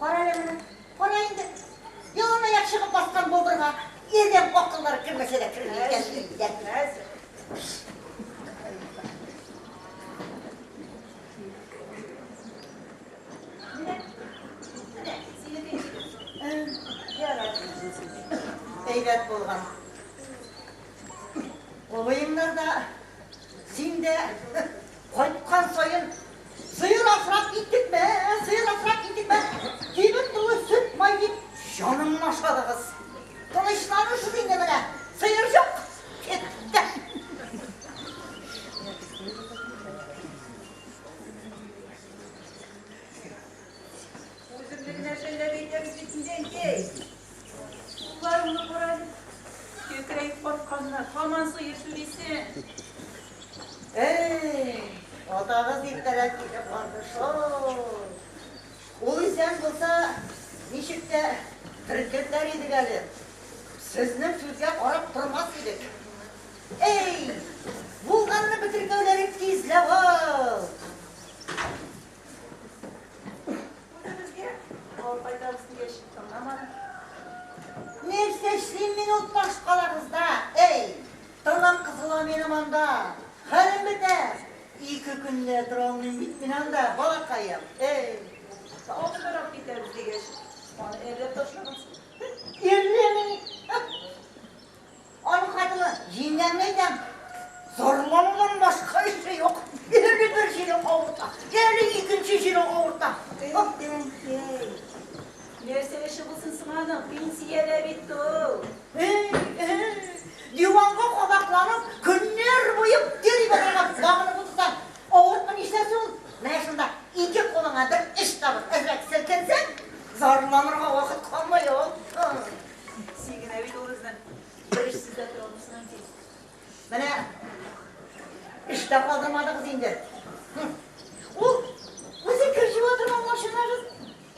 Кара әле моны, кара инде. Яланаяк чыгып баскан болдырга адәм акыллары кермәсә дә керми икән. Хәзер. Менә, менә, синеке Ярар. Әйбәт булган. Абыеңнар да, син дә кайткан саен сыер асрап интекмә, сыер асрап интекмә, кибет тулы сөт, май дип җанымны ашадыгыз. Тынычланырсыз инде менә, сыер юк, китте. Үземне генә жәлләп әйтәбез бит инде, әнкәй. Улларымны кара әле. Кәкрәеп катканнар, һаман сыер сүрисең. Эй, атагыз иртәрәк китеп барды шул. Ул исән булса, ничек тә теркелдәр идек әле. Сезнең сүзгә карап тормас идек. Эй, булганны бетеркәүләре тиз лә ул. Үзебезгә алып кайтабыз дигәч, тыңламадың. Нәрсә эшлим мин ул таш калагызда? Эй, тыным кысыла минем анда. Хәлем бетә. Ике көн дә тора алмыйм бит мин анда, балакаем. Эй, Алдарак китәбез дигәч, аны әрләп ташлагансың. ирлемени? Аның хатыны җиңгәмне әйтәм. Зарланудан башка эше юк. Әле бер җире авырта, әле икенче җире авырта. Әй, әнкәй. Нәрсә эше булсын соң аның? Пенсиядә бит ул. Эй, эй, диванга кадакланып, көннәр буе телевизорга багынып утырсаң, авыртмый нишләсен ул? Менә шунда ике кулыңа бер эш табып, әзрәк селкенсәң, зарланырга вакыт калмый ул. Син генә бит ул безнең. Бер эшсез дә тора алмыйсың, әнкәй. Менә эштә калдырмадыгыз инде. Ул үзе кер җуа торган машинагыз.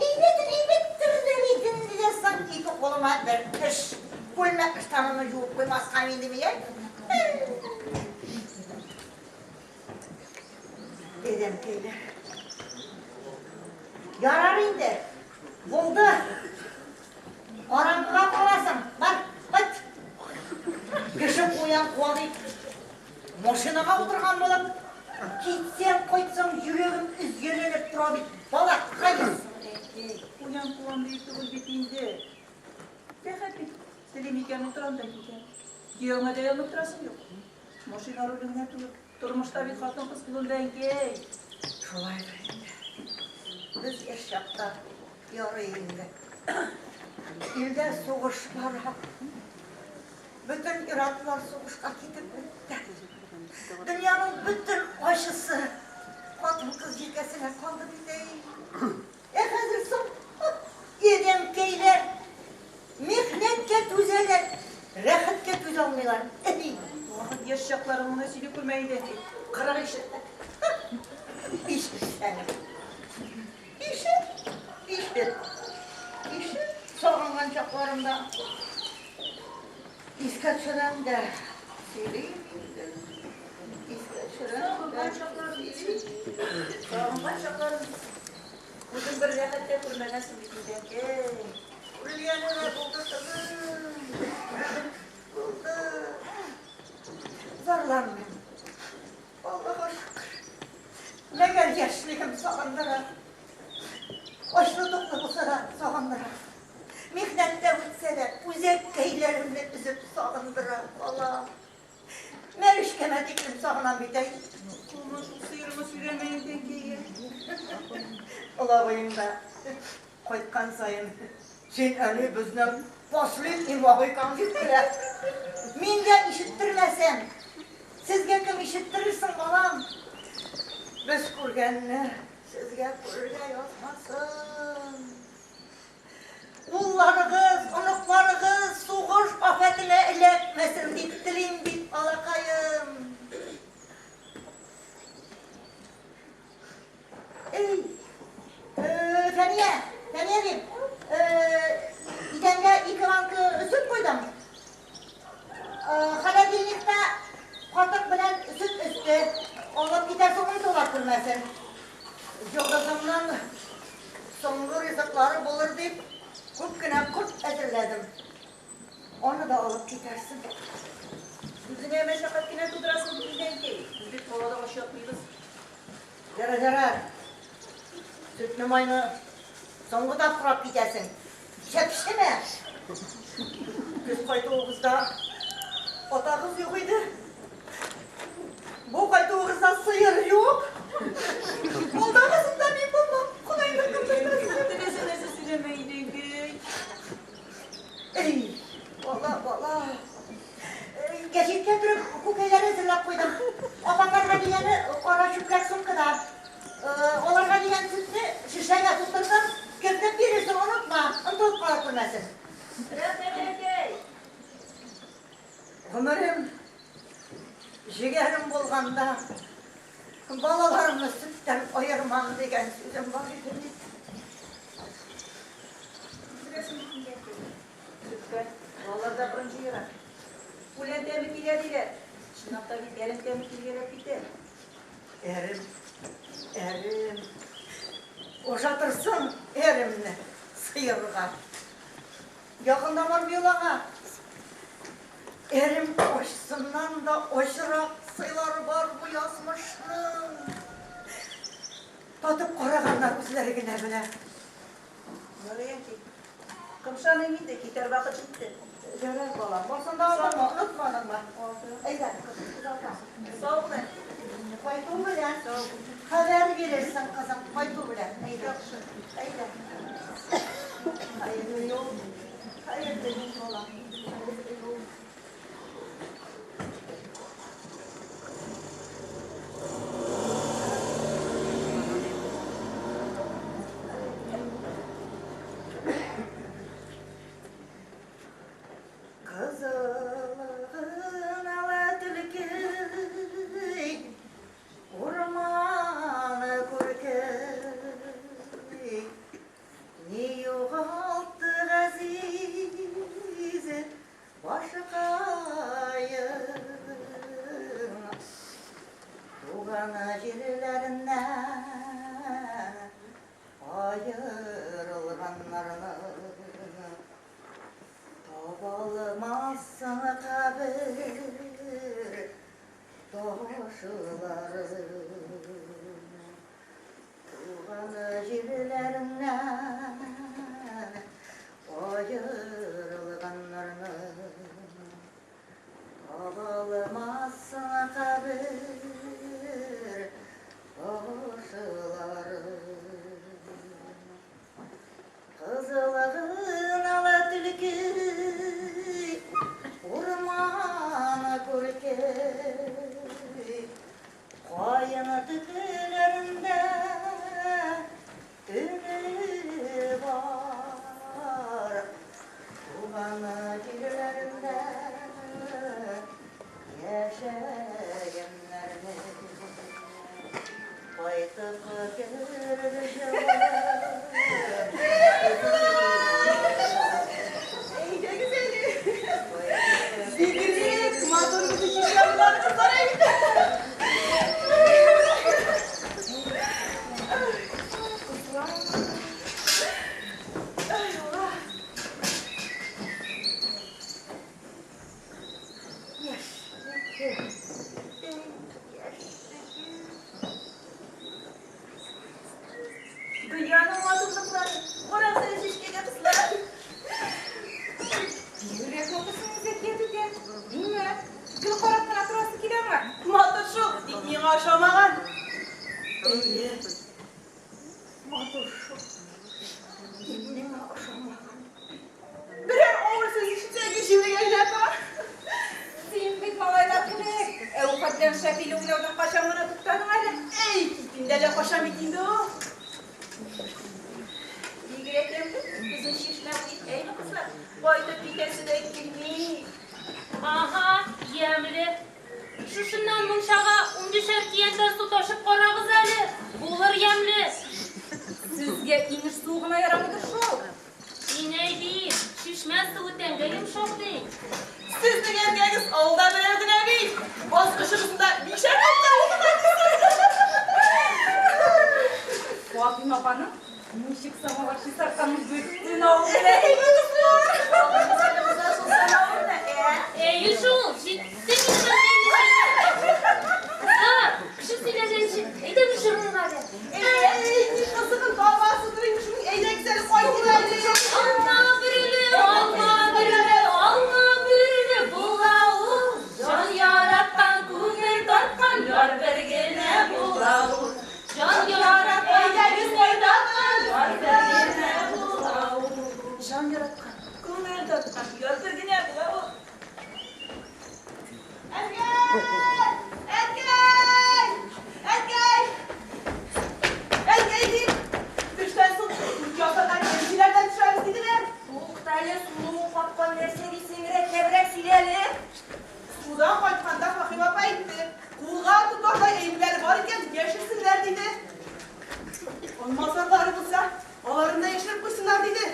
Әйбәтен әйбәттер дә бит инде дә соң ике кулыма бер эш. Күлмәк ыштанымны юып куймаска инде мин, әй. Әдәмкәйләр. Ярар инде. Булды. Караңгыга каласың. Бар, кайт. Кеше куян куа дип, машинага утырган булып, китсәң, кайтсаң, йөрәгем өзгәләнеп тора бит, балакаем. Әнкәй, куян куам диеп түгел бит инде. Рәхәт бит. Телим икән утырам да китәм. Киявеңә дә янып торасың юк. Машина руле генә түгел. Тормышта бит хатын-кыз кулында, әнкәй. Шулайдыр инде. Без яшь чакта ярый инде. Илдә сугыш бара. Бөтен ир-атлар сугышка китеп бетте. Дөньяның бөтен ачысы хатын-кыз җилкәсенә калды бит, әй. Ә хәзер соң, адәмкәйләр михнәткә түзәләр, рәхәткә түзә алмыйлар. Әй, Вакыт яшь чакларың моны сөйли күрмә инде, әнкәй. Кырык ишетте. Ишетсәң. Ишет, ишет, ишет. Сагынган чакларымда искә төшерәм дә сөйлим инде. Искә төшерәм дә Сагынган чакларым. Сагынган чакларым. Үзең бер рәхәттә күрмәгәнсең бит инде, әнкәй. Үлгәне дә булды, кызым. Булды. Зарланмыйм. Аллага шөкер. Мәгәр яшьлегем сагындыра. Ачлы-туклы булса да сагындыра. Михнәттә үтсә дә, үзәккәйләремне өзеп сагындыра, балам. Мәрешкәмә тиклем сагынам бит, әй. Шуны шул сыерыңны сөйрәмә инде, әнкәй. Олабыең да кайткан саен, син әле безнең последний мохикан дип көлә. Мин дә ишеттермәсәм, сезгә кем ишеттерер соң, балам? Без күргәнне сезгә күрергә язмасын. Улларыгыз, оныкларыгыз сугыш афәтенә эләкмәсен дип телим бит, балакаем. Эй, Фәния, Фәния дим, идәнгә ике банка сөт куйдым. Холодильникта катык белән сөт өсте. Алып китәрсең, онытыла күрмәсен. Йолдызымның соңгы ризыклары булыр. дип, күп кенә корт әзерләдем. Аны да алып китәрсең. Үзеңә мәшәкать кенә тудырасың бит инде, әнкәй. Без бит калада ач ятмыйбыз. Ярар, ярар. Сөтне майны соңгы тапкыр алып китәсең. Чәпчемә! Көз кайтуыгызда атагыз юк иде. Бу кайтуыгызда сыер юк. Алдагысын да мин булмам. Ходайның кымшыртасы. Теләсә нәрсә сөйләмә инде, әнкәй. Эй, бала, бала. Гәҗиткә төреп күкәйләр әзерләп куйдым. Апаңнарга дигәне кара чүпрәк сумкада. Аларга дигән сөтне шешәгә тутырдым. Кертеп бирерсең, онытма. Онытылып кала күрмәсен. Рәхмәт, әнкәй. Гомерем, җегәрем булганда балаларымны сөттән аермам дигән сүзем бар иде бит. Беләсең бит инде, әнкәй. Сөткә балалар да борын җыера. Үлән тәме килә диләр. Чынлап та бит әрем тәме килгәләп китә. Әрем, әрем. Ошатырсың әремне сыерга. Якында бармый ул аңа. Әрем ачысыннан да ачырак сыйлары бар бу язмышның. Татып караганнар үзләре генә белә. Ярый, әнкәй. Кымшаныйм инде, китәр вакыт җитте. Ярар, балам, барсын да алдыңмы, онытмадыңмы? Әйдә, кызым, озата. Сау бул, әнкәй. Кайту белән хәбәр бирерсең, кызым, кайту белән. Әйдә. Әйдә. Хәерле юл. Хәерле юл, балам. Хәерле юл. Кызыллыгын ала төлке, урманы күрке. Ни югалтты газиз башкаем. Туган җирләреннән аерылганнарны табалмассың кабер ташларын. Туган җирләреннән аерылганнарны табалмассың кабер ташларын. Кызыллыгын ала төлке, урман күрке. Каен төпләрендә төне бар. Туган җирләрендә яшәгәннәрне кайтып керер җылы. Әйдәгез әле. Бигрәк матур бит чишмә буйлары, кызлар, әйдә. Ай, Алла. Яшьлеге, эй, яшьлеге. Дөньяның матурлыклары. Карагыз әле чишмәгә, кызлар. Бигрәк матурсың, Зәкия түтә. Ниңә? Гел карап кына торасы килә аңа. Матур шул, тик миңа ошамаган. Әйе, матур шул. Тик миңа ошамаган. Берәр авыр сүз ишетсәң, җилегә әйләнә. Син бит малайлар кебек. Әүхәт белән Шәфиле уйнаудан кайчан гына туктадың әле? Әй, китинде әле, кашам бит инде ул. Бигрәк тәмле безнең чишмә буе, әйме, кызлар? Кайтып китәсе дә килми. Ага, ямьле. Шушыннан мунчага унбишәр көянтә су ташып карагыз әле. Булыр ямьле. Сезгә инеш суы гына ярамыйдыр шул. Инәй бит, чишмә суы тәнгә йомшак ди. Сезнең әнкәгез авылда берәү генә бит. Баскычыгызында бишәр тапкыр укытасыз. Фатыйма апаның ничек самовар чистартканын бөтен Әйе шул, җитте минем Кызлар, кеше сөйләгәнче, әйдәгез җырлыйк әле. Әй, ни кызыгын табасыдыр инде шуның, әйдәгез әле, кайтыйк әле. Алма бөреле, алма бөреле, алма бөреле була ул. Җан яраткан, күңел тарткан, яр бер генә була ул. Җан яраткан, Әйдәгез, кайтабыз. яр бер генә була ул. Җан яраткан, күңел тарткан, яр бер генә була ул. Әнкәй! Әнкәй! Әнкәй! Әнкәй дим! Төштән соң ясаган кешеләрдән төшәбез диделәр. Туктале, суны капкан нәрсә дисең, рәтләбрәк сөйлә әле. Судан кайтканда Фахима апа әйтте. Кулга тотардай әйберләре бар икән, яшерсеннәр диде. Алмазлары булса, аларын да яшереп куйсыннар диде.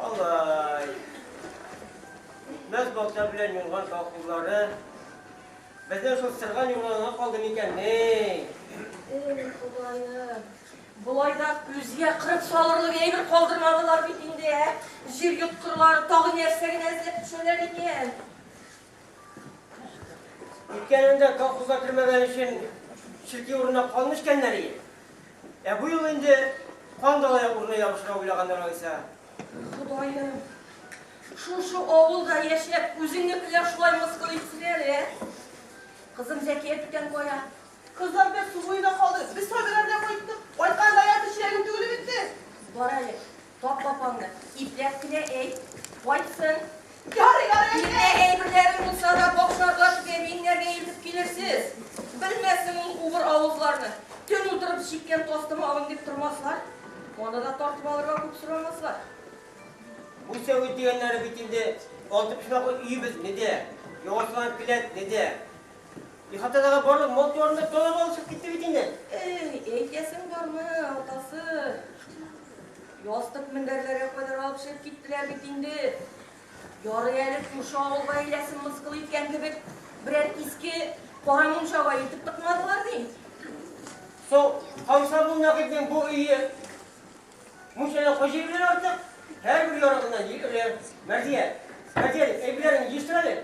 Алай. Мәз балта белән юнган колхозлары безнең шул сырган юрганга калды микән? Ни? Эй, Ходаем. Болай да күзгә кырып салырлык әйбер калдырмадылар бит инде, ә? Җир йоткырлары тагы нәрсә генә эзләп төшәләр икән. Үткәнендә колхозга кермәгән өчен черки урынына кан эчкәннәр иде. Ә бу юлы инде кан далая урынына ябышырга уйлаганнар алайса. Ходаем. Шушы авылда яшәп, үзеңнекеләр шулай мыскыл итсеннәр, ә? Кызым Зәкия түтән кая? Кызлар белән су буена калды. Без сабыйлар белән кайттык. Кайтканда ярты чиләгем түгелеп бетте. Бар әле, тап апаңны, ипләп кенә әйт, кайтсын. Ярый, ярый, Иртә әнкәй. әйберләрең булса да бакчага миңнәргә илтеп килерсез. Белмәсең ул убыр авызларны. Төн утырып чиккән тастымавың дип тормаслар. Аны да тартып алырга күп сорамаслар. Бу сәвит дигәннәре бит инде алты почмаклы өебезне дә, яңачланган келәтне дә. Ихатадагы барлык мал-туарны да талап алып чыгып китте бит инде. Эй, әйтәсең бармы, атасы? Ястык мендәрләргә кадәр алып чыгып киттеләр бит инде. Ярый әле күрше авыл гаиләсен мыскыл иткән кебек берәр иске кара мунчага илтеп тыкмадылар ди. Соң Хамса бу Нәкыйпнең бу өе мунчадан кай җире белән артык? Һәрбер ярыгыннан җил өрә. Мәрзия, Мәрзия, әйберләреңне җыештыр әле.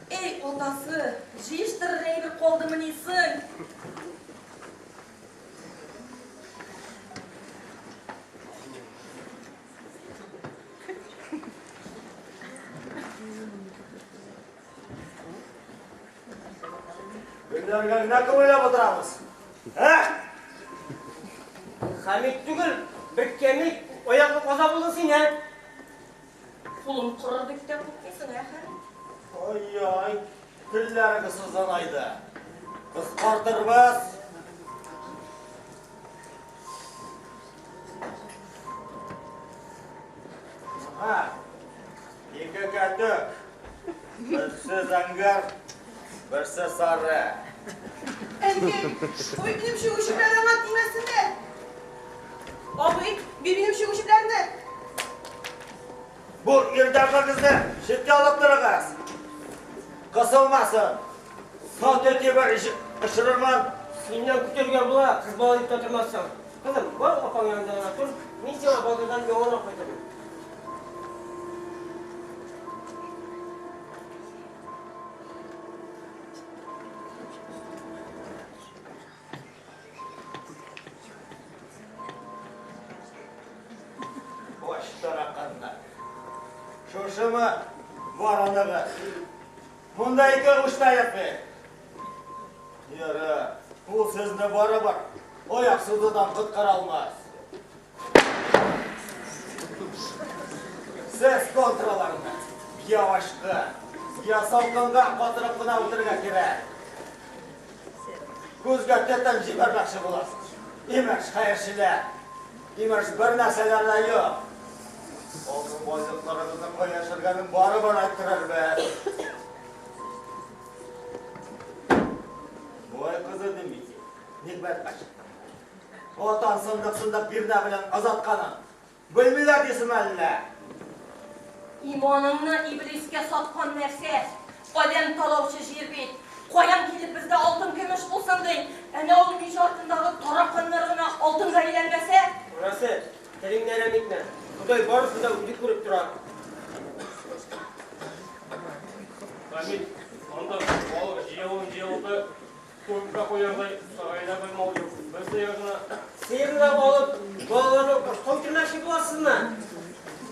Эй, атасы, җыештырыр әйбер калдымыни соң? Көннәргә генә күңелләп утырабыз. Ә? Хәмит түгел, бер кәмит аяклы каза булдың син, ә? Кулың корыр дип тә куркмыйсың, ә, Хәмит? Ай-ай, телләрегез озынайды. Кыскартырбыз. Ага, ике кәтүк. Берсе зәңгәр, берсе сары. Әнкәй, ой, минем чүгүчекләр аңа тимәсеннәр. Абый, бир минем чүгүчекләрне. Бу ирдәгегезне читкә алып торыгыз. Кысылмасын. Сат итеп очырырмын. Синнән көтәргә була, кыз бала дип тә тормассың. Кызым, бар апаң янында гына тор, мин сиңа базардан яңаны кайтырмын. Баш тараканнар. Шушымы вороныгыз? Монда ике уч та ятмый. Ярар, ул сезне барыбер аяк сызудан коткара алмас. Сез контраларны я ашка, я салкынга катырып кына үтәргә кирәк. Күзгә төтен җибәрмәкче буласыз. Имеш, хәерчеләр. Имеш, бер нәрсәләр дә юк. Алтын байлыкларыгызны кая яшергәнен барыбер әйттерербез. Бай кызы дим бит. Никмәт чыктым. Отан сындык-сындык бирнә белән озатканын. Белмиләр дисең әллә? Иманыңны иблискә саткан нәрсә? Адәм талаучы җир бит. Каян килеп бездә алтын көмеш булсын ди? Әнә ул мич артындагы тараканнар гына алтынга әйләнмәсә? Анасы, телеңне әрәм итмә. Ходай барысын да үзе күреп тора. Хәмит, анда балык җыелуын җыелды. Туйга куярдай сарайда бер мал юк. Бер сыер гына. Сыерны да алып, балаларны башка үтермәкче буласызмы?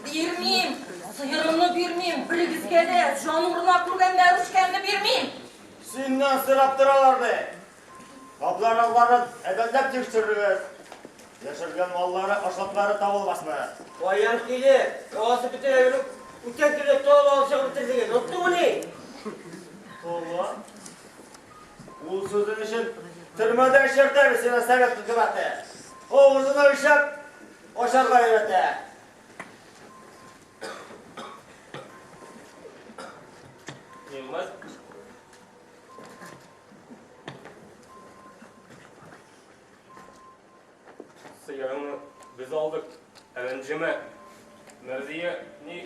Бирмим! Сыерымны бирмим! Берегезгә дә җан урына күргән мәрүшкәмне бирмим! Синнән сорап торалар ди. Каплар алларын әбәндәп тикшерегез. Яшергән маллары, ашлыклары табылмасмы? Каян килеп, ягасы бөтен әйберне үткән көндә талап алып чыгып бетердегез. Оныттыңмыни? Тола. Ул сүзең өчен төрмәдә эшләтәбез сине совет хөкүмәте. Авызыңа үлчәп, ашарга өйрәтә. Нимәт. Сыерыңны без алдык. Рәнҗемә. Мәрзия, ни?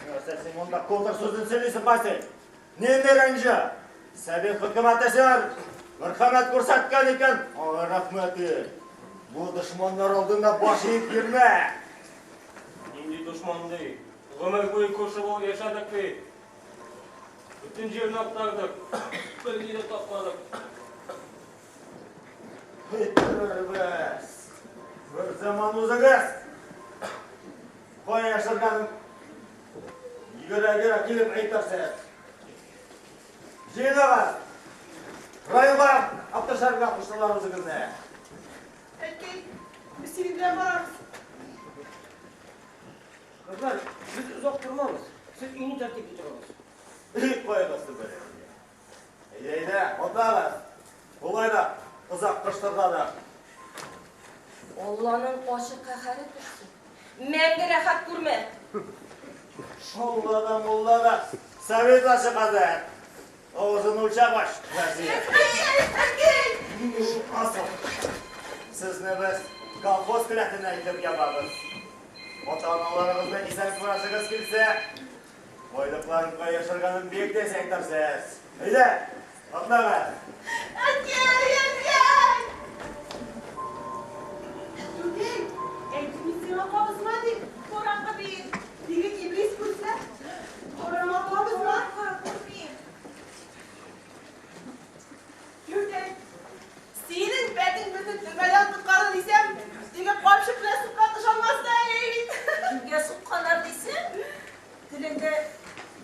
Нәрсә син монда контр сүзен сөйлисең, Васил? Нинди рәнҗе? Совет хөкүмәте сиңа мәрхәмәт күрсәткән икән, аңа рәхмәт ит. Бу дошманнар алдында баш иеп йөрмә. Нинди дошман ди? Гомер буе күрше булып яшәдек бит. Бөтен җирне актардык. Бер ни дә тапмадык. Әйттерербез. Бер заман үзегез. Кая яшергәнен йөгерә-йөгерә килеп әйтерсез. Җыеныгыз. Районга Аптыршарга куштылар үзегезне. Әткәй, без синең белән барабыз. Кызлар, без озак тормабыз. Сез өйне тәртипли торыгыз. Бик кайгысы бер. Әйдә, әйдә, атлагыз. Болай да озак кыштырдадык. Алланың ачы каһәре төшсен. Мәңге рәхәт күрмә. Мулла да, мулла да, совет башы хәзер. Авызын үлчәп ач, Вәзир. Әткәй, әткәй! Асыл, сезне без колхоз келәтенә илтеп ябабыз. Ата-аналарыгызны исән күрәсегез килсә, байлыкларын кая яшергәнен бик тиз әйтерсез. Әйдә, атлагыз. Әткәй, әткәй! Түгел, әйттем мин сиңа кабызма дип, караңгы бит. Теге иблис күрсә, карама кабызма. Күрмим. Түгел, синең бәтең безне төрмәдән коткарды дисәм, теге капчык белән суккан ышанмас та әле бит. Кемгә сукканнар дисең? Телеңдә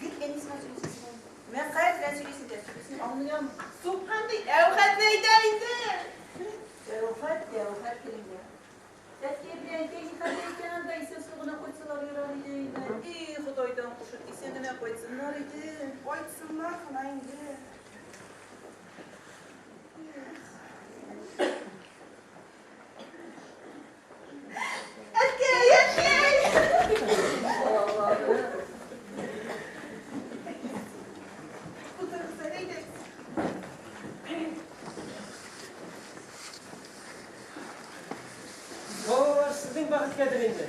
гел әнисенә сөйлисең. Мәкаль белән сөйлисең дә сөйлисең, аңлыям. Суккан ди, әүхәтне әйтәм инде. Әүхәт, әүхәт телеңдә. Әткәй белән әнкәй ни хәлдә икән анда, исән-сау гына кайтсалар ярар иде инде. И, Ходайдан кушып, исән генә кайтсыннар иде. Кайтсыннар гына инде. Әткәй, әткәй! Балалары. Утырыгыз әле, әйдәгез. Балалар сезнең бәхеткәдер инде.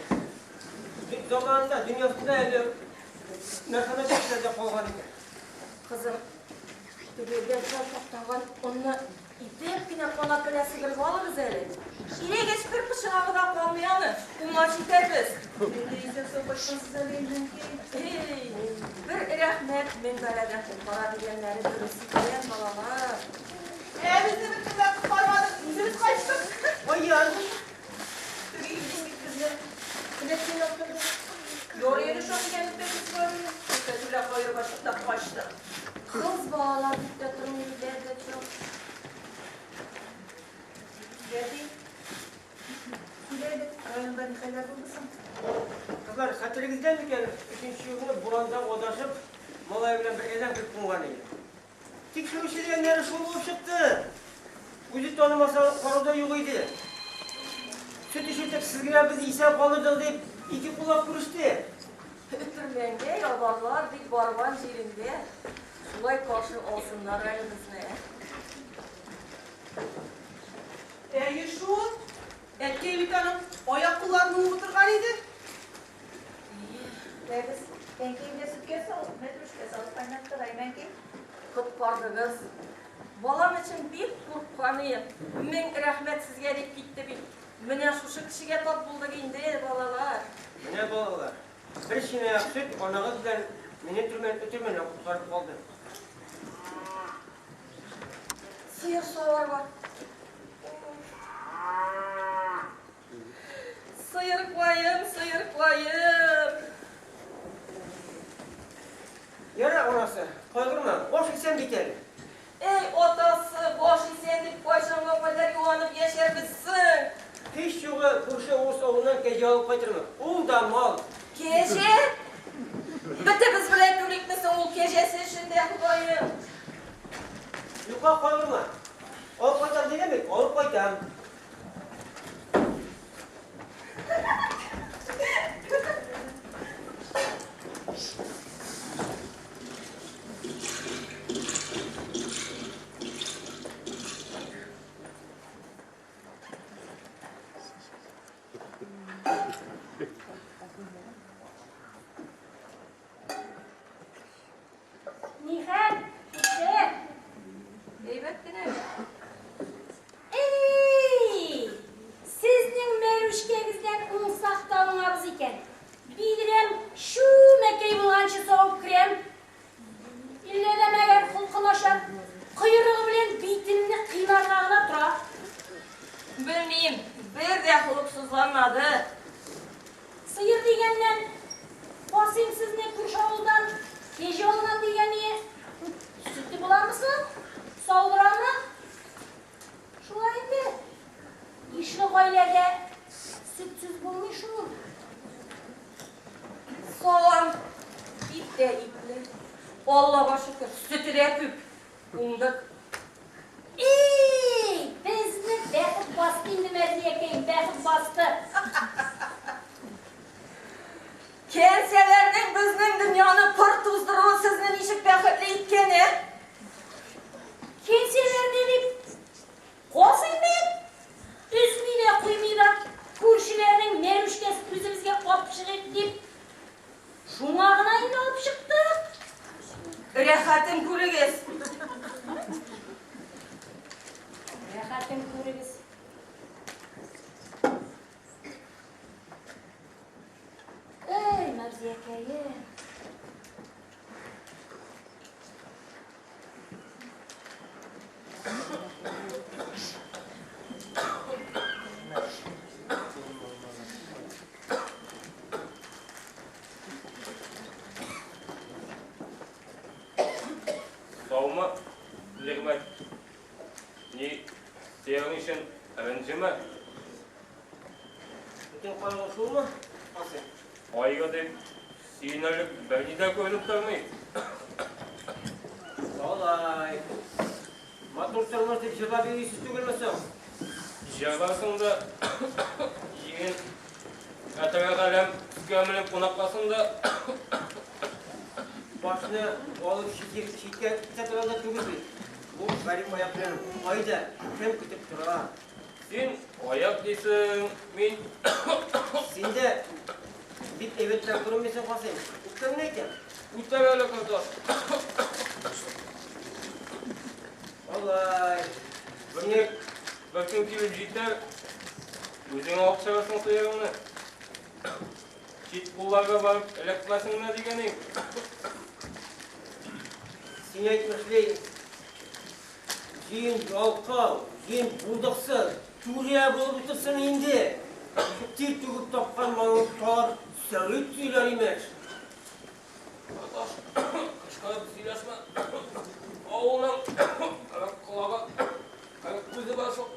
Заманында, дөньясында әле мәрхәмәт кешеләр дә калган икән. Кызым, түбәгә таптаган онны итеп кенә канат белән сыгырып алыгыз әле. Килегез, бер пычрагы да калмый аны. Умач итәрбез. Инде исән-сау кайткансыз әле инде, әнкәй. Эй, бер рәхмәт, мең бәладән коткара дигәннәре дөрес икән, балалар. Ә безне бөтенләй коткармадык, үзебез качтык. Каян? Теге иблис бит безне келәткә яптырды. Ярый әле шул дигән бәхет бар иде. Күрсәтүләр каерып ачтык та качтык. Кыз балалар дип тә тормый бит чак. Әти, сөйлә әле, районда ни хәлләр булды соң? Кызлар, хәтерегездә микән, өченче елны буранда адашып, малай белән бер адәм килеп кунган иде. Тикшерүче дигәннәре шул булып чыкты. Үзе танымаса, карау да юк иде. Сөт эчертеп, сез генә безне исән калдырдыгыз дип, ике куллап күреште. Өтермәнгә ябарлар бит барган җирендә. Шулай каршы алсыннар әле безне. Әйе шул. Әткәй бит аның аяк-кулларын буып утырган иде. Ә без әнкәйне сөткә салып, мәтрүшкә салып кайнаттык, әйме әнкәй? Коткардыгыз. Балам өчен бик курыккан идем. Мең рәхмәт сезгә дип китте бит. Менә шушы кешегә тап булдык инде, балалар. чынаяк сөт анагыз белән мине төрмәдән коткарып калды. Сыер саварга. Сыеркаем, сыеркаем. Яра, анасы, кайгырма, баш исән бит әле. Эй, атасы, баш исән дип кайчанга кадәр юанып яшәрбез соң? Һич югы күрше урыс авылыннан кәҗә алып кайтырмын. Ул да мал. Кәҗә? Бетебез белән түликме соң ул кәҗәсе өчен дә, Ходаем? Юкка кайгырма. Алып кайтам дигән бит, алып кайтам. Нихәл, күрше? Әйбәт кенә. Эй! Сезнең Мәрүшкәгездән уңсак та уңабыз икән. Бидрәм шүмәкәй булганчы савып керәм. Иллә дә мәгәр холкы начар. Койрыгы белән битемне кыйнарга гына тора. Белмим, бер дә холыксызланмады. Сыер дигәннән, Касыйм сезне күрше авылдан кәҗә алган дигәне. Сөте буламы соң? Саудырамы? Шулай инде. Ишле гаиләдә сөтсез булмый шул. Савам. Ит тә итле. Аллага шөкер, сөте дә күп. Уңдык. Эй, безне бәхет басты инде, Мәрзиякәем, бәхет басты. Кәнсәләрнең безнең дөньяны пыр туздыруы сезне ничек бәхетле иткән, ә? Кәнсәләрне дип, Касыйм бит, өзми дә куймый да, күршеләрнең Мәрүшкәсен үзебезгә алып чыгыйк дип, шуңа гына инде алып чыктык. Рәхәтен күрегез. Рәхәтен күрегез. Эй, Мәрзиякәем. Саумы, Нигъмәт? Ни, сыерың өчен рәнҗемә. Бөтен кайгы шулмы, Касыйм? Кайгы дип сөенерлек берни дә күренеп тормый. Алай. Матур тормыш дип җырлап йөрисез түгелме соң? Җырларсың да, җиңел хәтәрә галәм өскә менеп кунакласың да. Башны алып читкә китә торган да түгел бит. Бу гарип аяк белән кайда, кем көтеп тора? Син аяк дисең, мин... Син дә бик әйбәтләп күренмисең, Касыйм. Үпкәңне әйтәм. Үтәр әле, кордаш. Алай. Бер көн килеп җитәр, үзең алып чыгарсың сыерыңны. Чит кулларга барып эләкмәсенме дигәнең. Син әйтмешли, җыен ялкау, җыен булдыксыз, түрә булып утырсын инде. Тир түгеп тапкан малын талап сәгыйть сөйләр имеш. Кордаш, кычкырып сөйләшмә. Авылның 40 колагы, 40 күзе бар шул.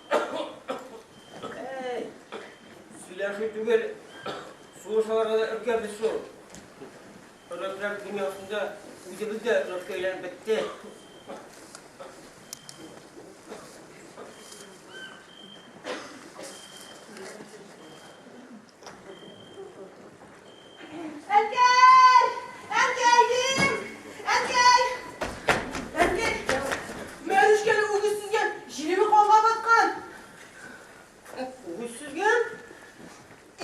Әй, сөйләшү түгел, сулыш алырга да өркәбез шул. Өрәкләр дөньясында үзебез дә өрәккә әйләнеп бетте. Әнкәй! Әнкәем! Әнкәй! Әнкәй, Мәрүшкәне үгез сөзгән, җилеме канга баткан. Үгез сөзгән?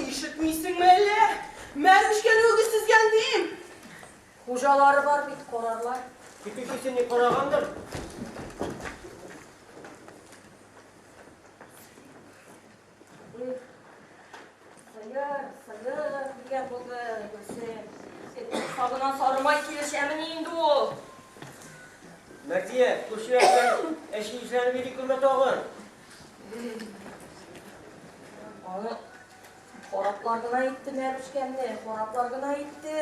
Ишетмисеңме әллә? Мәрүшкәне үгез сөзгән дим. Хуҗалары бар бит, карарлар. Көтүчесе ни карагандыр? Эх, сыер, сыер, дигән булды Гөлсем. Корсагына сарымай килешәмени инде ул? Мәрзия, күршеләр белән әче йөзләнеп йөри күрмә тагын. Аны хараплар гына итте Мәрүшкәмне, хараплар гына итте.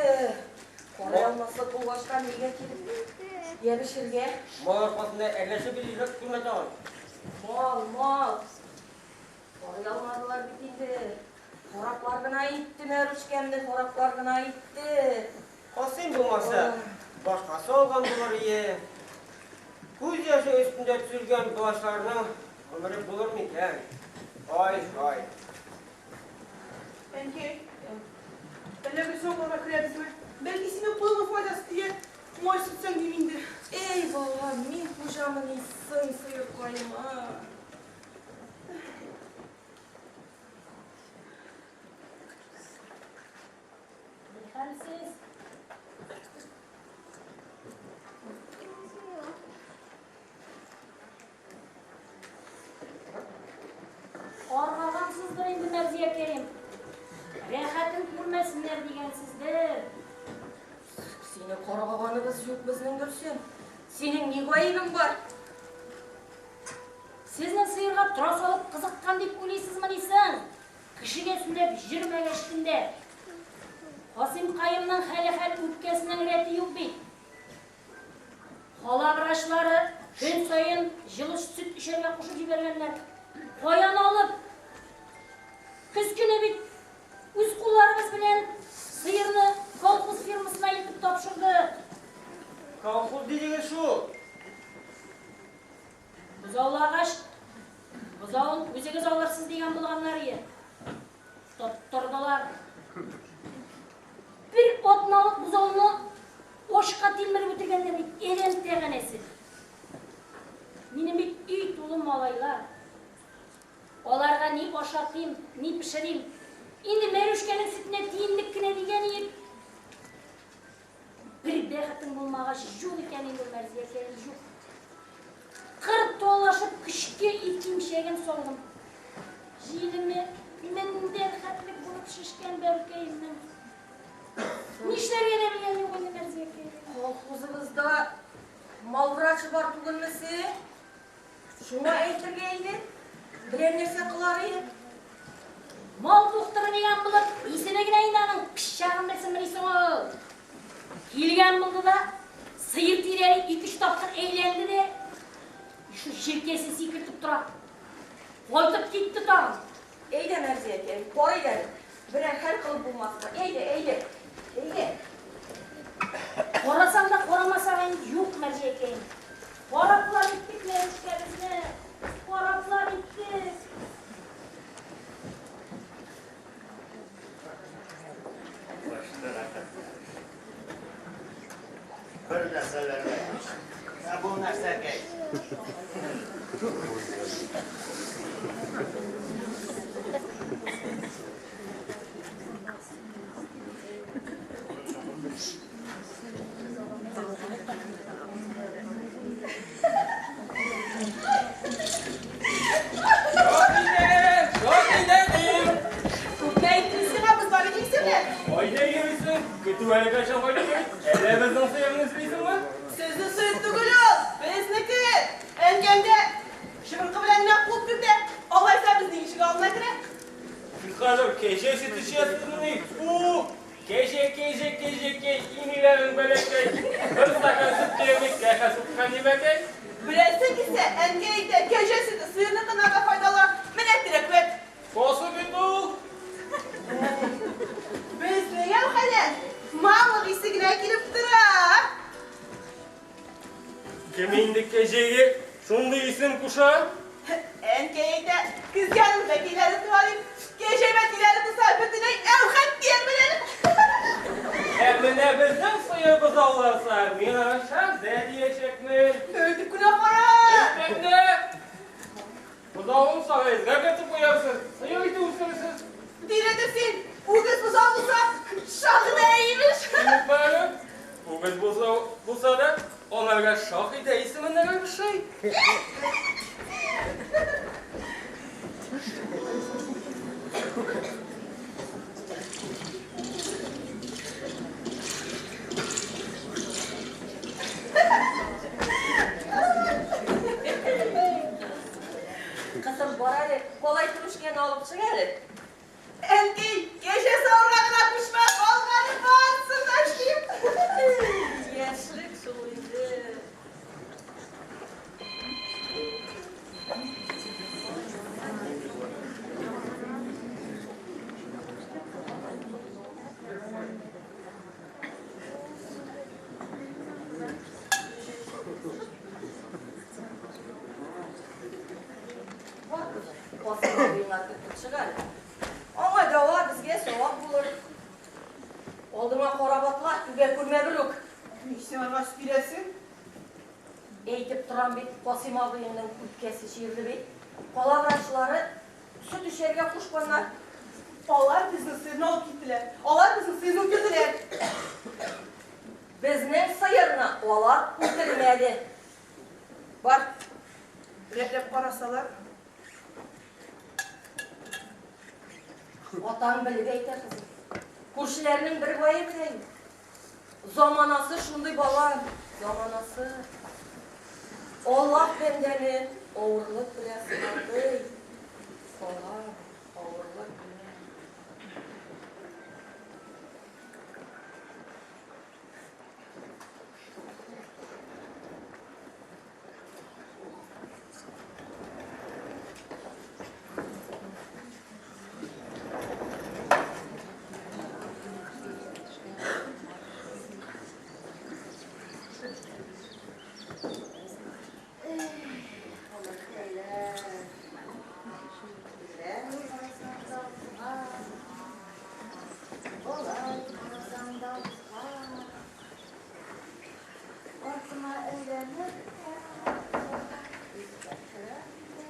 Карый алмаслык булгачка нигә килеп ябешергә? Мал аркасында әрләшеп йөри күрмә тагын. Мал, мал. Карый алмадылар бит инде. Хараплар гына итте Мәрүшкәмне, хараплар гына итте. Касыйм булмаса, башкасы алган булыр ие. Күз яше өстендә төзелгән плащларның гомере булыр микән? Ай-һай. Әнкәй, әллә без соңгыга керәбезме? Бәлки синең кулыңа файдасы тияр, май сөртсәң дим инде. Эй, балам, мин хуҗамыни соң сыеркаема. Ни хәлсез? Аргагансыздыр инде, Мәрзиякәем. Рәхәтен күрмәсеннәр дигәнсездер. Сине каргаганыбыз юк безнең, Гөлсем. Синең ни гаебең бар? Сезнең сыерга тора салып кызыккан дип уйлыйсызмыни соң? Кешегә сөйләп йөрмәгәчтен дә. Касыймкаемның хәле хәл, үпкәсенең рәте юк бит. Кала врачлары көн саен җылы сөт эчәргә кушып җибәргәннәр. Каян алып? Көз көне бит үз кулларыбыз белән сыерны колхоз фирмасына илтеп тапшырдык. Колхоз дидегез шул. Бозаулагач, бозавын үзегез алырсыз дигән булганнар ие. Тоттырдылар. Бер атналык бозауны ашка тилмереп үтергәннәр бит, адәм тәганәсе. Минем бит өй тулы малайлар. Аларга ни ашатыйм, ни пешерим. Инде Мәрүшкәнең сөтенә тиенлек кенә дигән иек. Бер бәхетең булмагач, юк икән инде ул, Мәрзиякәем, юк. Кыр талашып көчкә ике имчәген салдым. Җилене мендәр хәтлек булып шешкән бәбкәемнең. Нишләргә дә белгән юк инде, Мәрзиякәем. Колхозыбызда мал врачы бар түгелме соң? Шуңа әйтергә иде. Берәр нәрсә кылар иде. Мал докторы дигән булып, исеме генә инде аның, пычагын белсенмени соң ул? Килгән булды да, сыер тирәли ике-өч тапкыр әйләнде дә, шул җилкәсен сикертеп тора. Кайтып китте тагын. Әйдә, Мәрзиякәй, карыйк әле. Берәр хәл кылып булмасмы? Әйдә, әйдә. Әйдә. Карасаң да карамасаң инде юк, Мәрзиякәем. Хараплар иттек Мәрүшкәбезне. Хараплар иттек. Бер нәрсәләргә. Ә бу нәрсәкәй? Күпме әйттем сиңа, без бар идек сине. Кайда йөрисең? Көтү әле кайчан кайтып бит? Әллә безнең сыерны эзлисеңме? Сезнең сыер түгел ул, безнеке. Әнкәм дә чыбыркы белән генә куып кертә. Алайса безнең ишек алдына керә. Сез хәзер кәҗә сөте эчәсезмени? Фу! Кәҗә, кәҗә, кәҗәкәй, иниләрең бәләкәй. Бер стакан сөт диярлек кәфә суткан нибәкәй. Беләсең килсә, әнкәй әйтә, кәҗә сөте сыерныкыннан да файдалы. Менә терәквәт. Сасы бит ул. Безнең әүхәдән мамык исе генә килеп тора. Кем инде кәҗәгә шундый исем куша? Әнкәй әйтә, көзгә аның бәкиләре туа дип, кәҗә бәкиләре туса, бөтенләй әүхәт диярмен әле. Ә менә безнең сыер бозауларса, мин аны шәһзә диячәкмен. Әйтеп кенә кара. Әйтәм дә, бозавын сарайга кертеп куярсыз, сыер ите үстерерсез. Тирәдер син, үгез бозау булса, шаһидә имеш. Онытма әле, үгез бозау булса да, анарга Шаһидә исеме нәгә ошый. Үбә күрмә берүк. Ник сиңарга сөт бирәсең? Әйтеп торам бит, Касыйм абыеңның үпкәсе чирле бит. Кала врачлары сөт эчәргә кушканнар. Алар безнең сыерны алып киттеләр. Алар безнең сыерны үтерделәр. Безнең сыерны алар үтермәде. Бар. Рәтләп карасалар. Атаң белеп әйтә, кызым. Күршеләрнең бер бае белә инде. Заманасы шундый, балам, заманасы. Аллаһ бәндәне авырлык белән сынады. Балам, авырлык белән. Артыма әйләнеп тә, искә төшерәм дә,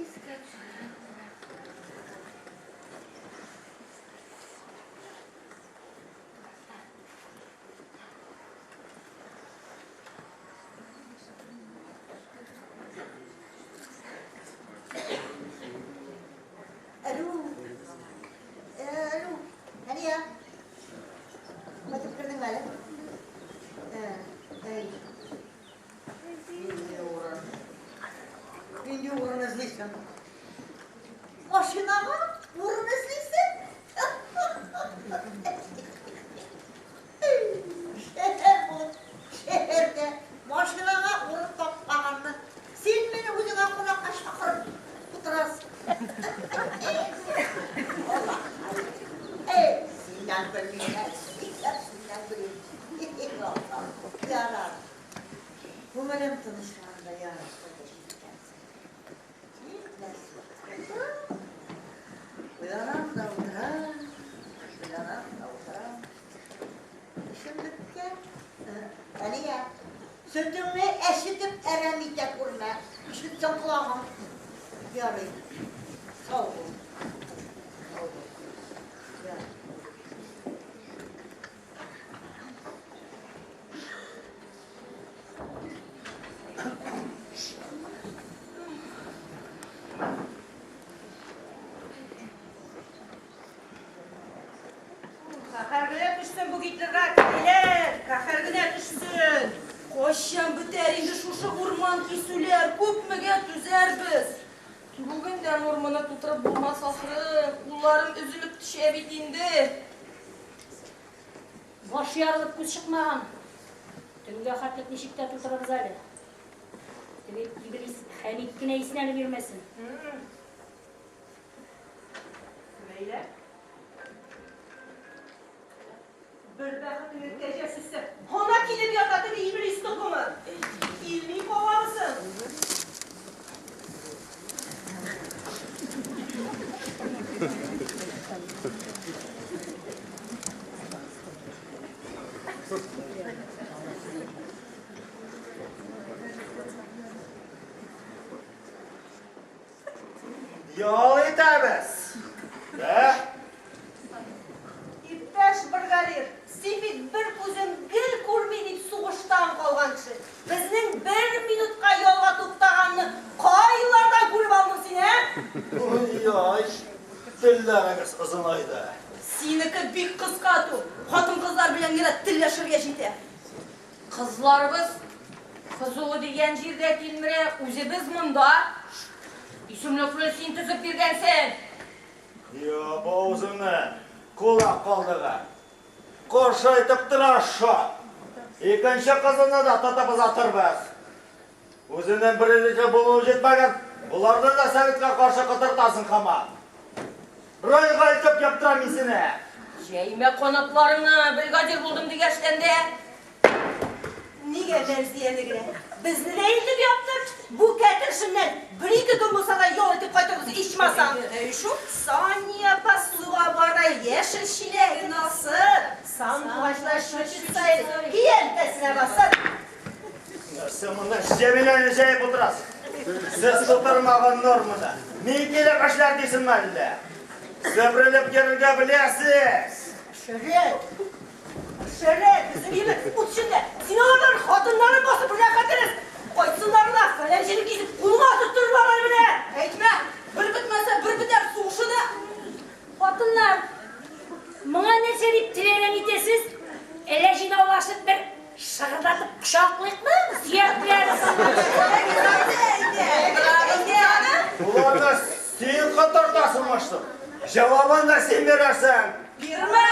искә төшерәм дә. Алло, алло, Хәния, кайтып кердеңме әле? Әй, нинди урын? Нинди урын эзлисең? Машинага урын эзлисең? Шәһәр булып, шәһәрдә машинага урын тапмаганны. Син мине үзеңә кунакка чакырып утырасың. Алла. Эй, синнән белмим, нишләп синнән белмим. Ярар. Күңелем тынычланды, ярар. Уйланам да утырам, уйланам да утырам. Эшем беткән. Әлия, сөтеңне әчетеп әрәм итә күрмә. Ишетсәң колагың. Ярый. Сау бул. Сау бул. Ярый. Каһәргенә төшсен бу Гитлерга, килер, каһәргенә төшсен. Кайчан бетәр инде шушы урман кисүләр, күпмегә түзәрбез? Бүген дә норманы тутырып булмас ахры, кулларым өзелеп төшә бит инде. Баш ярылып күз чыкмаган. Төнгә хәтлек ничек тә тутырырбыз әле. Теге иблис Хәмит кенә иснәнеп йөрмәсен. Ләйлә. Бер бәхетеңе кәҗә сөзсә, ана килеп ята теге иблис токымы. Килми каламысың? Ял итәбез. Ә? Иптәш бригадир, син бит бер күзем гел күрми дип сугыштан калган кеше. Безнең бер минутка ялга туктаганны кайлардан күреп алдың син, ә? Ой-ой, телләрегез озынайды. Синеке бик кыска ту. Хатын-кызлар белән генә телләшергә җитә. Кызларыбыз кызуы дигән җирдә тилмерә, үзебез монда. Исемлекне син төзеп биргәнсең. Яп авызыңны, кулак калдыгы. Каршы әйтеп тора шат. Икенче кызыны да тотып озатырбыз. Үзенең беренче булуы җитмәгән, боларны да советка каршы котыртасың һаман. Райга илтеп яптырам мин сине. Җәймә канатларыңны, бригадир булдым дигәчтән дә. Нигә Мәрзияне генә? Безне дә илтеп яптыр. Бу кәтершеннән бер-ике көн булса да ял итеп кайтырбыз, ичмасам. Әй шул Сания апа суга бара, яшел чиләген алса. Җәмиләне җәеп утырасыз. Сез тутырмаган норманы мин килеп эшләр дисеңме әллә? Себерелеп йөрергә беләсез. Шәрәт! Шәрәт! Безнең егет ут эчендә. Син аларның хатыннарын басып рәхәтегез. Кайтсыннар гына, фәлән җирен кисеп, кулыңа тоттырырлар әле менә. Әйтмә, бер бетмәсә, бер бетәр сугышы да. Хатыннар, моңа нәрсә дип теләгән итәсез? Әллә җыйнаулашып бер шыгырдатып кочаклыйкмы? Сөякләр Боларны син котыртасың, башлык. Җавабын да син бирерсең. Бирмә!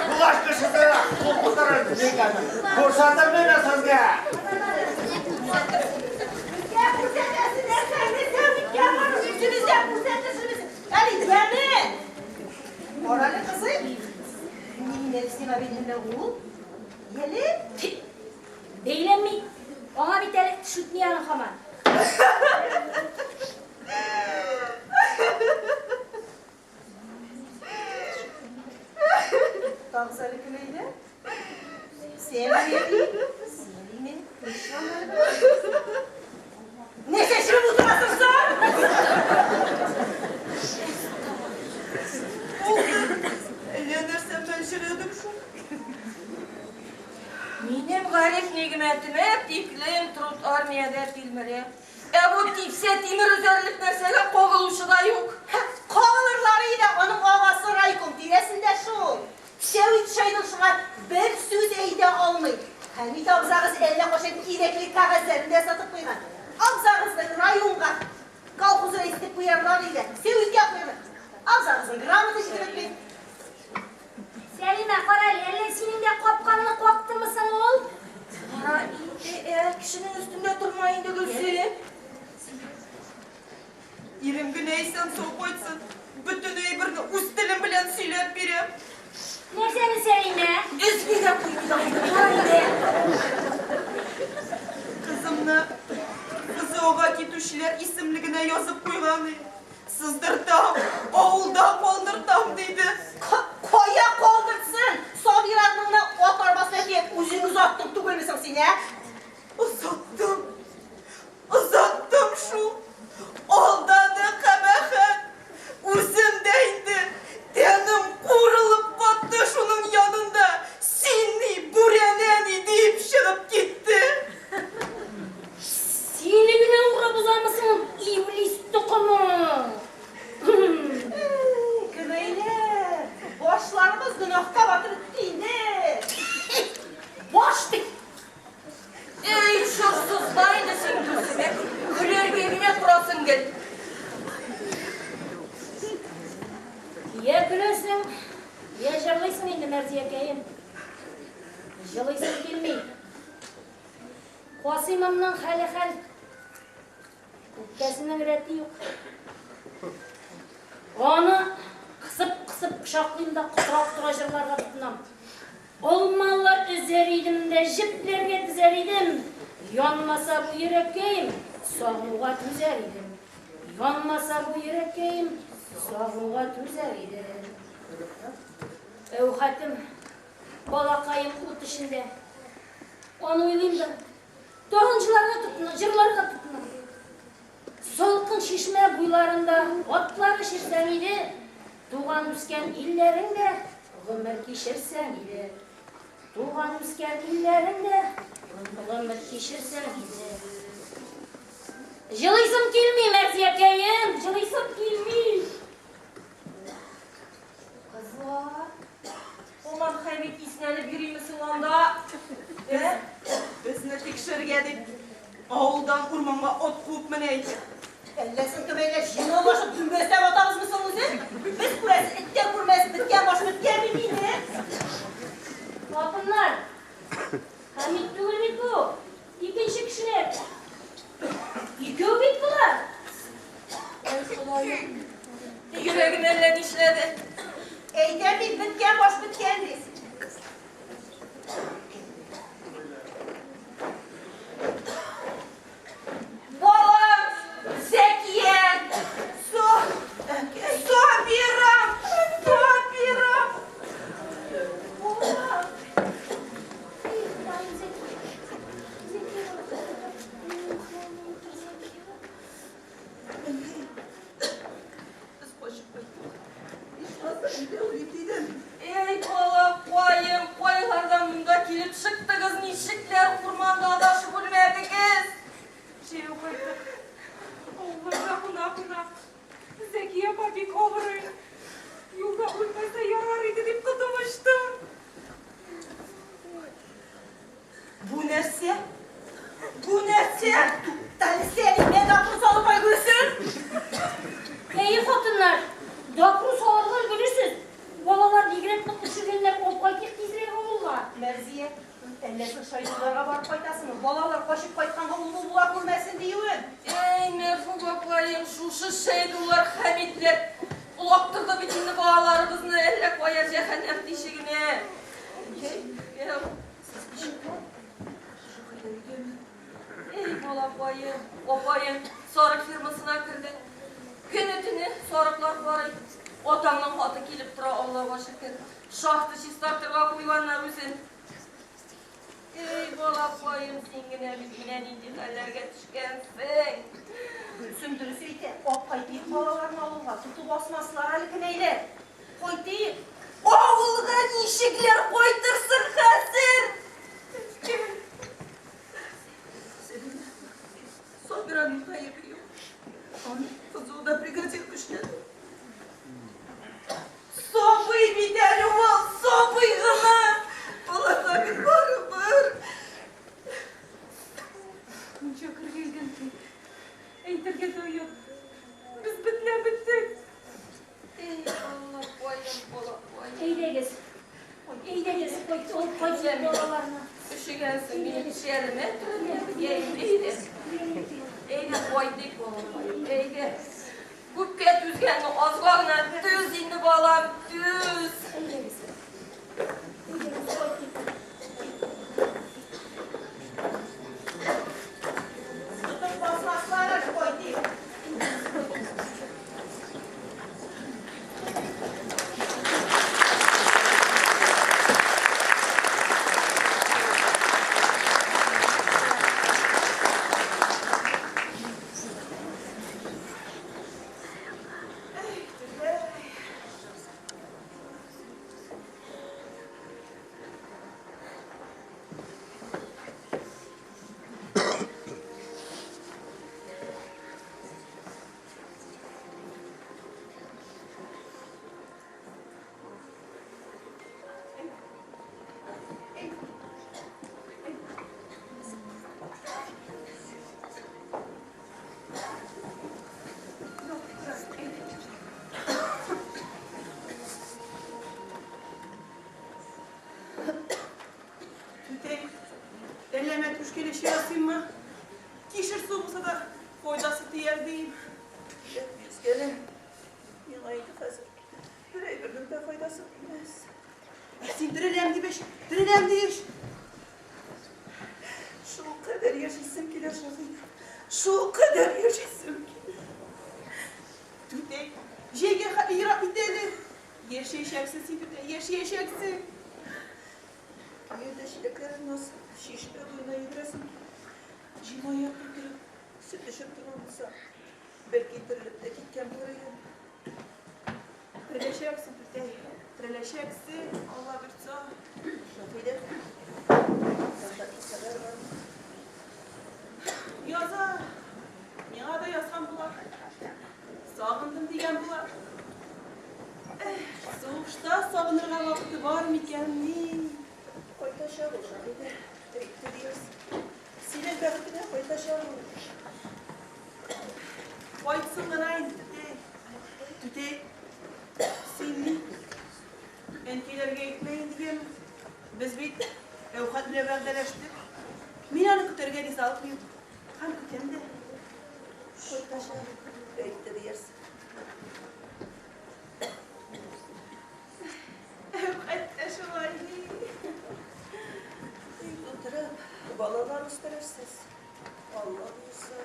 Булаш кешесе кул күтәрер дигән. Күрсәтер мин сезгә. Безгә күрсәтәсе нәрсәне сәүиткә барып үзебездә күрсәтерсез. Әле яме! Карале, кызый. Нинди сиңа бәйләнә ул? Яле? Бәйләнми. Аңа бит әле теш үтми аның һаман. Тагыз әле көләйдә. Сәлиме, Сәлиме, Нәрсә эшләп утырасың соң? Әллә нәрсә мәнҗерәдем шул. Минем Гариф нигъмәтемә тиклем труд армиядә тилмерә. Ә бу типсә тимер өзәрлек нәрсәгә кагылучы да юк. Кагылырлары иде, аның агасы райком тирәсендә шул. Сәвит шайның шуңа бер сүз әйтә алмый. Хәмит абзагыз әллә кайчан кирәкле кәгазьләрен дә сатып куйган. Абзагызны районга колхоз рәисе итеп куярлар иде. Сәвиткә куярлар. Абзагызның грамота җитеп бетми. Сәлимә, карале, әллә синең дә капкаңны кактымы соң ул? Кара инде, ә, кешенең өстендә торма инде, Гөлсем. Ирем генә исән-сау кайтсын. Бөтен әйберне үз телем белән сөйләп бирәм. Нәрсәне, Сәлимә? Өзми дә куймый да инде, кара инде. Кызымны ФЗОга китүчеләр исемлегенә язып куйган иде. Сыздыртам, авылда калдыртам, диде. Кая калдыртсын? Сабираңны ат арбасына төяп үзең озаттың түгелме соң син, ә? Озаттым. Озаттым шул. Алдады кабахәт. Үзем дә инде тәнем куырылып катты шуның янында. Син ни, бүрәнә ни, диеп чыгып китте. Сине генә урап узамы соң, иблис токымы? Кемәйләр, башларыбыз гөнаһка батып бетте инде. Баш бит! Эй, чорсызлар инде син, Гөлсем, ә? Көләргә генә торасың гел. Я көләсең, я җырлыйсың инде, Мәрзиякәем. Җылыйсың килми. Касыймымның хәле хәл. Үпкәсенең рәте юк. Аны кысып-кысып кочаклыйм да котыра-котыра җырларга тотынам. Алмалар өзәр идем дә җепләргә тезәр идем. Янмаса бу йөрәккәем, сагынуга түзәр идем. Янмаса бу йөрәккәем, сагынуга түзәр идем. Әүхәтем, балакаем ут эчендә. Аны уйлыйм да, тагын җыларга тотынам, җырларга тотынам. Салкын чишмә буйларында атлар эчерсәң иде, туган-үскән илләреңдә гомер кичерсәң иде. Туган-үскән илләреңдә гомер кичерсәң иде. Җылыйсым килми, Мәрзиякәем, җылыйсым килми. Кызлар, Омар Хәмит иснәнеп йөриме соң анда? Ә? Безне тикшерергә дип, авылдан урманга ат куып менә икән. Әллә соң кемәйләр җыйнаулашып дөмбәсләп атабызмы соң үзе? Без күрәсе эттә күрмәс, беткән баш беткән бит инде. Хатыннар, Хәмит түгел бит бу. Икенче кешеләр. Икәү бит болар. Ай, Ходаем. Йөрәгем әллә нишләде. Әйтәм бит, беткән баш беткән дип. Балам, Зәкия, Сабирам, Сабирам. Балам. Эй, Ходаем, Зәкия. Әллә үлим дидем. Эй, балакаем, кайлардан монда килеп чыктыгыз, ничекләр урманда адашып үлмәдегез? Җәяү кайттык. Авылларда куна-куна. Зәкия апа бик авырый. Юлда үлмәсә ярар иде дип котым очты. Бу нәрсә? Бу нәрсә? Туктале, Сәлимә, допрос алып Айгөлсем! Әйе, хатыннар, допрос алырга өлгерерсез. Балалар бигрәк нык өшегәннәр, алып кайтыйк тизрәк авылга. Мәрзия, әллә шул Шәйдуллага барып кайтасыңмы? Балалар качып кайтканга ул-бу була күрмәсен диюен. Әй, Мәрфуга апаем, шушы Шәйдуллар, Хәмитләр олактырды бит инде балаларыбызны әллә кая җәһәннәм тишегенә. Әй, балакаем, апаем сарык фермасына керде. Көне-төне сарыклар карый. Атаңның хаты килеп тора, Аллага шөкер. Шахта чистартырга куйганнар үзен. Эй, балакаем, син генә бит менә нинди хәлләргә төшкәнсең. Гөлсем дөрес әйтә, алып кайтыйк балаларны авылга, тотып асмаслар әле кенәйләр. Кайтыйк. Авылга ничекләр кайтырсың хәзер? Сәлимә, Сабираның гаебе юк. Аны ФЗОда бригадир көчләде. Сабый бит әле ул, сабый гына. Балага бит барыбер. Мунча кергәлгән ки. Әйтергә дә оят. Без бөтенләй беттек. Эй, Аллакаем, балакаем. Әйдәгез, әйдәгез, кайт, алып кайтыйк балаларны. Өшегәнсең, минем тешләремә төренеп, әйдә. Әйдә, кайтыйк, балакаем, әйдә. Күпкә түзгәнне азга гына түз инде, балам, түз. Әйдәгез. Әйдәгез, кайтыйк. Тотып басмаслар әле, кайтыйк. Түтәй, әллә мәтрүшкәле чәй ясыйммы? Кишер суы булса да файдасы тияр дием. Йөзгәлем, миңа инде хәзер бер әйбернең дә файдасы тимәс. Ә син тереләм дип эч, тереләм диш. Шул кадәр яшисем килә, Шаһидә. Шул кадәр яшисем килә. Түтәй, җәйгә хәтле ерак бит әле. Яшәячәксең син, түтәй, яшәячәксең. Каерда чиләкләрен асып, чишмә буена йөгерәсең килә. Җиңаяк тутырып, сөт эчеп торган булса, бәлки терелеп тә киткән булыр идем. Тереләчәксең, түтәй, тереләчәксең, Алла бирса. Шаһидә, сәхәтле хәбәр бармы? Яза, миңа да язган була. Сагындым дигән була. Эх, сугышта сагынырга вакыты бар микәнни? Кайтачак ул, Шаһидә, әйтте диярсең. Синең бәхетеңә кайтачак ул. Кайтсын гына инде, түтәй. Түтәй, син ни? Әнкәйләргә әйтмә инде, яме. Без бит Әүхәт белән вәгъдәләштек. Мин аны көтәргә ризалык бирдем. Һәм көтәм дә. Кайтачак, әйтте диярсең. Әүхәт тә шулай ди. Өй тутырып, балалар үстерерсез. Алла боерса.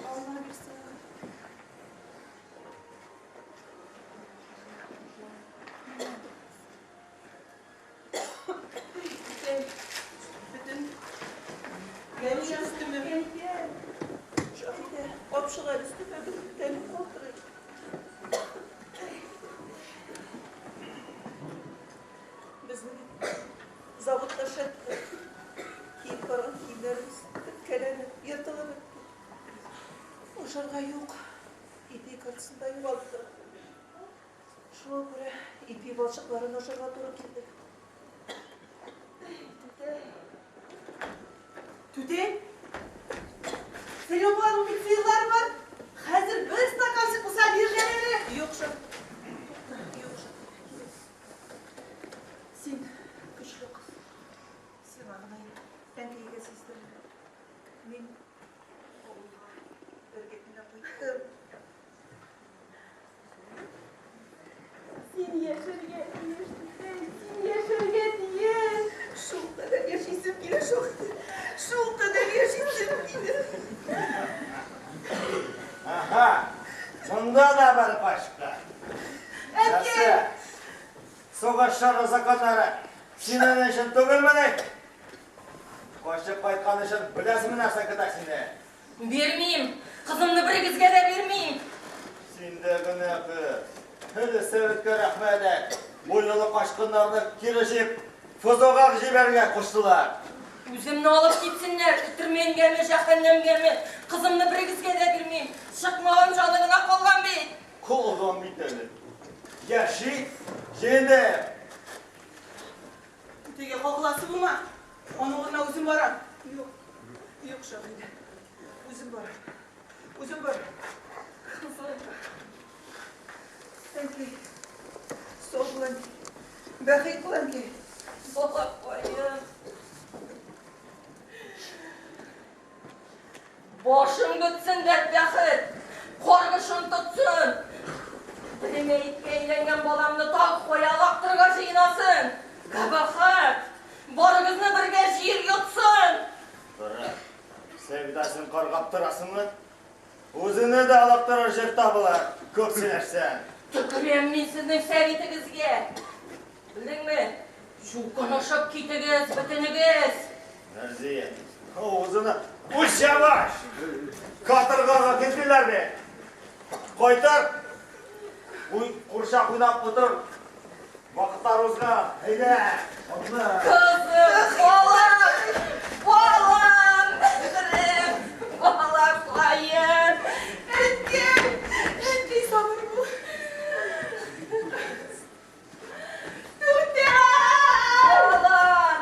Алла бирса. Бөтен Гәүдә өстемә. Шаһидә, капчык әле өстемә, бөтен тәнем калтырый. Ашарга юк. Ипи картасын да югалттык. Шуңа күрә ипи балчыкларын ашарга туры килде. Түтәй. Түтәй! Сәлимованың бит сыерлары бар. Хәзер бер стакан сөт булса бирәм әле. Юк шул. Тукта, юк шул. Син көчле кыз. Сиңа гына әнкәйгә сиздермә. Мин авылга бергә генә кайттым. Син яшәргә тиеш, түтәй, син яшәргә тиеш. Шул кадәр яшисем килә, шул кадәр, шул кадәр яшисем килә. Аһа, монда да бер качкын. Әнкәй! Нәрсә? Сугыш чоры законнары синең өчен түгелмени? Качып кайткан өчен беләсеңме нәрсә көтә сине? Бирмим! Кызымны берегезгә дә бирмим! Син дә генә кыз. Әле Советка рәхмәт әйт. Бу юлы качкыннарны кире җыеп, ФЗОга җибәрергә куштылар. Үземне алып китсеннәр, өтермәнгәме, җәһәннәмгәме, кызымны берегезгә дә бирмим. Чыкмаган җаны гына калган бит. Калган бит әле. Яши, җыенып. Түтәйгә кагыласы булма. Аның урынына үзем барам. Юк, юк, Шаһидә. Үзем барам. Үзем барам. Кызым. Әнкәй. Сау бул, әнкәй. Бәхет бул, әнкәй. Балакаем. Башың бетсен, бәдбәхет! Каргышың тотсын! Тере мәеткә әйләнгән баламны тагы кая олактырырга җыенасың? Кабахәт! Барыгызны бергә җир йотсын! Тора. Сәүдәсен каргап торасыңмы? Үзеңне дә олактырыр җир табылыр, күп сөйләшсәң. Төкерәм мин сезнең сәвитегезгә! Белдеңме? Чукынышып китегез, бөтенегез! Мәрзия, авызына үлчәп ач! Каторгага килделәр бит! Кайтыр! Уй, курчак уйнап утыр! Вакытлар узган, әйдә, атла! Кызым, балам, балам, бәгърем, балакаем! Әнкәй! Әнкәй, сабыр бул. Түтәй! Балам!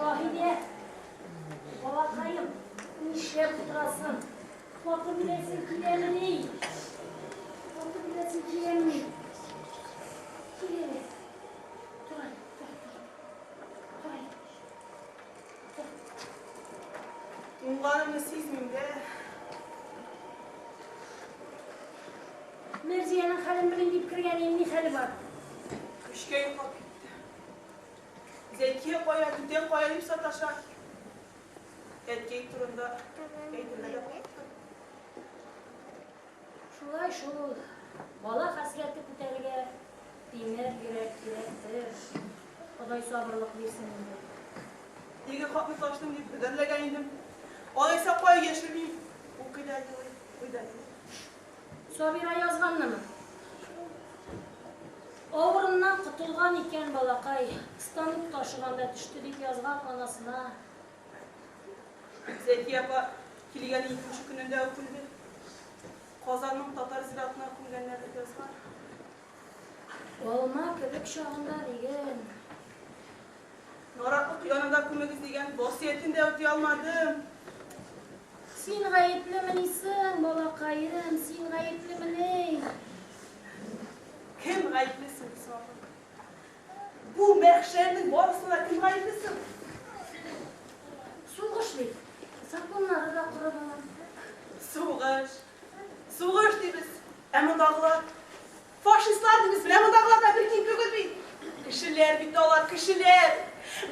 Шаһидә, балакаем, нишләп утырасың? Катып үләсең киләмени? Катып үләсең киләмени? Кил әле. Тор әле, тор, тор. Тор әле. Уңганымны сизмим дә. Мәрзиянең хәлен белим дип кергән идем, ни хәле бар? Көчкә йоклап китте. Зәкия кая, түтәң кая дип саташа. Әткәй турында әйтергә дә курыктым. Шулай шул, бала хәсрәте күтәрергә тимер йөрәк кирәктер. Ходай сабырлык бирсен инде. Теге хатны ташлыйм дип бөдәрләгән идем. Алайса кая яшермим? Укый да елый, укый да елый. Сабира язганнымы? Авырыннан котылган икән балакай, станок ташыганда төште дип язган анасына. Зәкия апа килгән икенче көнендә үк үлде. Казанның татар зиратына күмгәннәр дип язган. Алма кебек чагында диген. Наратлык янында күмегез дигән васыятен дә үти алмадым. Син гаеплемени соң, балакаем, син гаеплемени? Кем гаепле соң, Исмәгыйль? Бу мәхшәрнең барысына кем гаепле соң? Сугыш бит. Законнары да коры балам. Сугыш. Сугыш дибез. Ә мондагылар? Фашистлар дибез. Менә мондагылар да бер ким түгел бит. Кешеләр бит алар, кешеләр.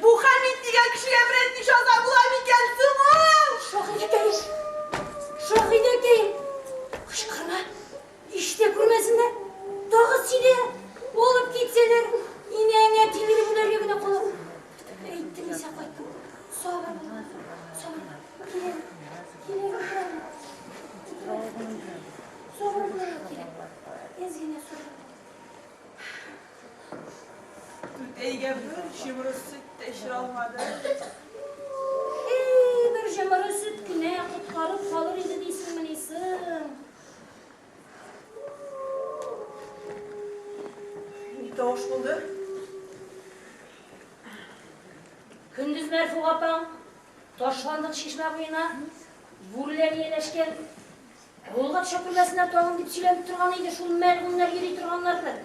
Бу Хәмит дигән кешегә берәр җәза була микән соң ул? Шаһидәкәй! Шаһидәкәй! Кычкырма! Ишетә күрмәсеннәр! Тагы сине алып китсәләр, инәңә тилереп үләргә генә кала. Әйттем исә кайттым. Сабыр бул. Сабыр. Киләм. Киләм, утырам. Утырам. Сабыр булырга кирәк. Әз генә сабыр. Түтәйгә бер чөмерү сөт тә эчерә алмады. Эй, бер җомыры сөт кенә коткарып калыр иде дисеңмени соң? Ни тавыш булды? Көндез Мәрфуга апаң ташландык чишмә буена бүреләр ияләшкән авылга төшә күрмәсеннәр тагын дип сөйләнеп торган иде, шул мәлгуньнәр йөри торганнардыр.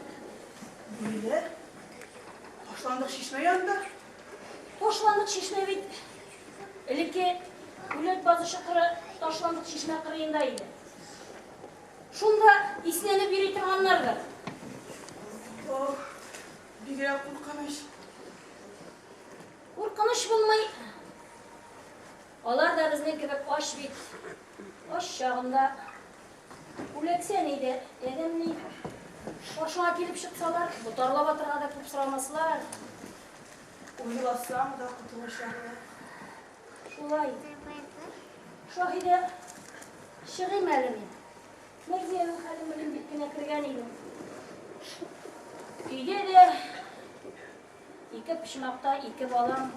Бүреләр? Ташландык чишмә янында? Ташландык чишмә бит элекке үләт базы чокыры ташландык чишмә кырыенда иде. Шунда иснәнеп йөри торганнардыр. Ох, бигрәк куркыныч. Куркыныч булмый. Алар да безнең кебек ач бит. Ач чагында үләксә ни дә, адәм ни. Башыңа килеп чыксалар, ботарлап атырга да күп сорамаслар. Уйласаң да котылачагы. Шулай. Шаһидә, чыгыйм әле мин. Мәрзиянең хәлен белим дип кенә кергән идем. Өйдә дә ике почмакта ике балам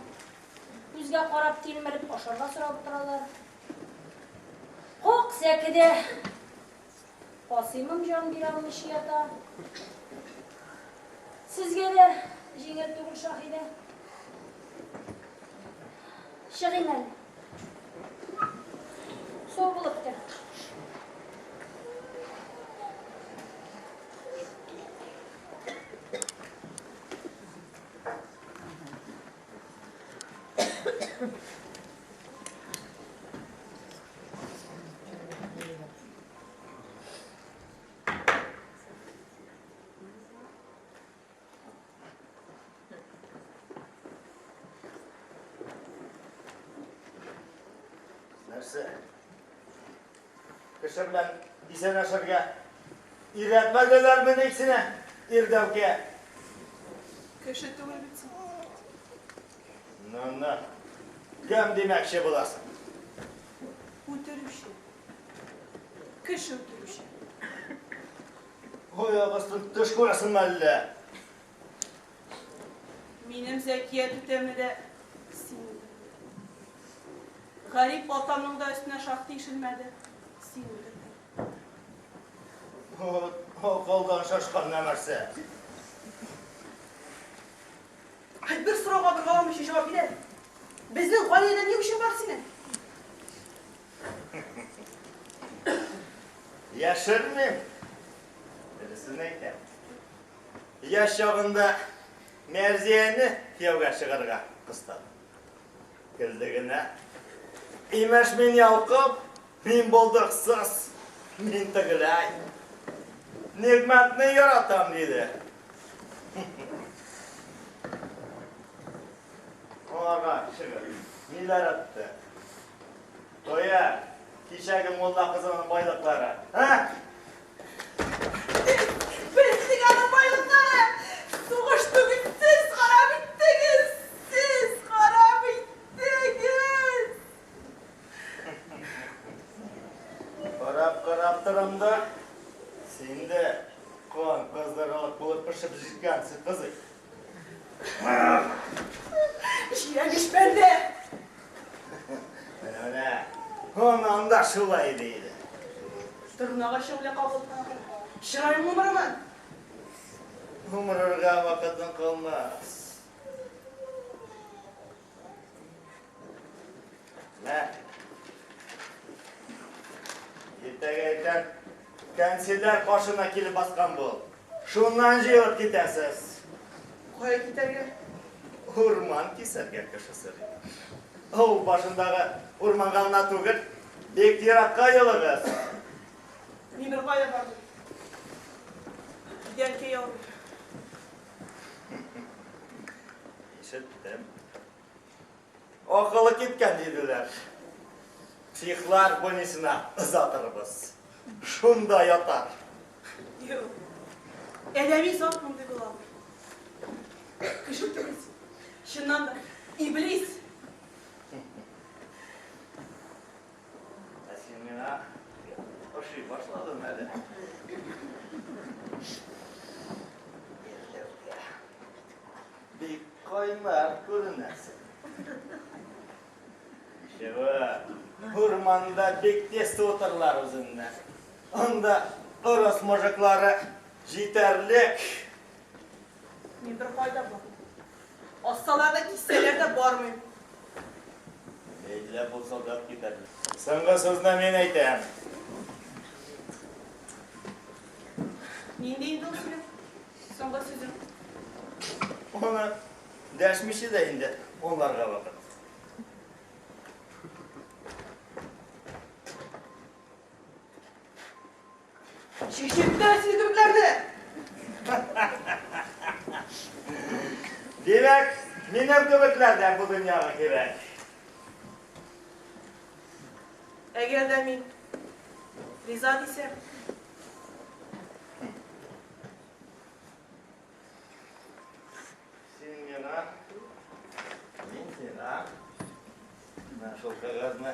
күзгә карап тилмереп ашарга сорап утыралар. Кок сәкедә Касыймым җан бирә алмыйча ята. Сезгә дә җиңел түгел, Шаһидә. Чыгыйм әле. Сау булып тор. Нәрсә? Кеше белән исәнләшергә өйрәтмәделәрмени сине, Ирдәүкә? Кеше түгел бит син. Ну-ну. Кем димәкче буласың? Үтерүче. Кеше үтерүче. Аяк астын төш күрәсеңме әллә? Минем Зәкия түтәмне дә син үтердең. Гарип атамның да өстенә шахта ишелмәде. Син үтердең. Акылдан шашкан нәмәрсә. Хәй, бер сорауга бер галамыйча җавап бир әле. Безнең гаиләдә ни эшең бар синең? Яшермим. Дөресен әйтәм. Яшь чагында Мәрзияне кияүгә чыгарга кыстадым. Көлде генә. Имеш мин ялкау, мин булдыксыз, мин тегеләй. Нигъмәтне яратам, диде. Аңарга чыгып, ниләр атты? Кая, кичәге мулла кызының байлыклары, ә? Безнең аның байлыклары! Сугыш түгел, сез харап иттегез! Сез харап иттегез! Карап-карап торам да, син дә кан кыздырырлык булып пешеп җиткәнсең, кызый. Җирәнгеч бәндә! Менә, менә. Аннан да шулай диде. Тырнак ачы белән кагылып кына тор. Чыраеңны умырырмын. Умырырга вакытың калмас. Мә. Иртәгә иртән кәнсиләр каршына килеп баскан бул. Шуннан җыелып китәсез. Кая китәргә? Урман кисәргә кеше сорый. Авыл башындагы урманга гына түгел, бик еракка елыгыз. Мин бер кая бармыйм. Өйдә әнкәй авырый. Ишеттем. Акылы киткән диделәр. Психлар больницасына озатырбыз. Шунда ятар. Юк. Адәми зат мондый була алмый. Кеше түгел син. Чыннан да, иблис. Ә син миңа ошый башладың әле. Иртәүгә. Бик кайнар күренәсең. Ничего, урманда бик тиз суытырлар үзеңне. Анда урыс мужиклары җитәрлек. Мин бер кайда бармыйм. Ассалар да, киссәләр дә бармыйм. Бәйләп булса да китәрлек. Соңгы сүзне мин әйтәм. Нинди инде ул синең соңгы сүзең? Аны дәшмичә дә инде аңларга вакыт. Чишектә сизгерләрне! Димәк, минем кебекләр дә бу дөньяга кирәк. Әгәр дә мин риза дисәм, Син миңа, мин сиңа. Менә шул кәгазьне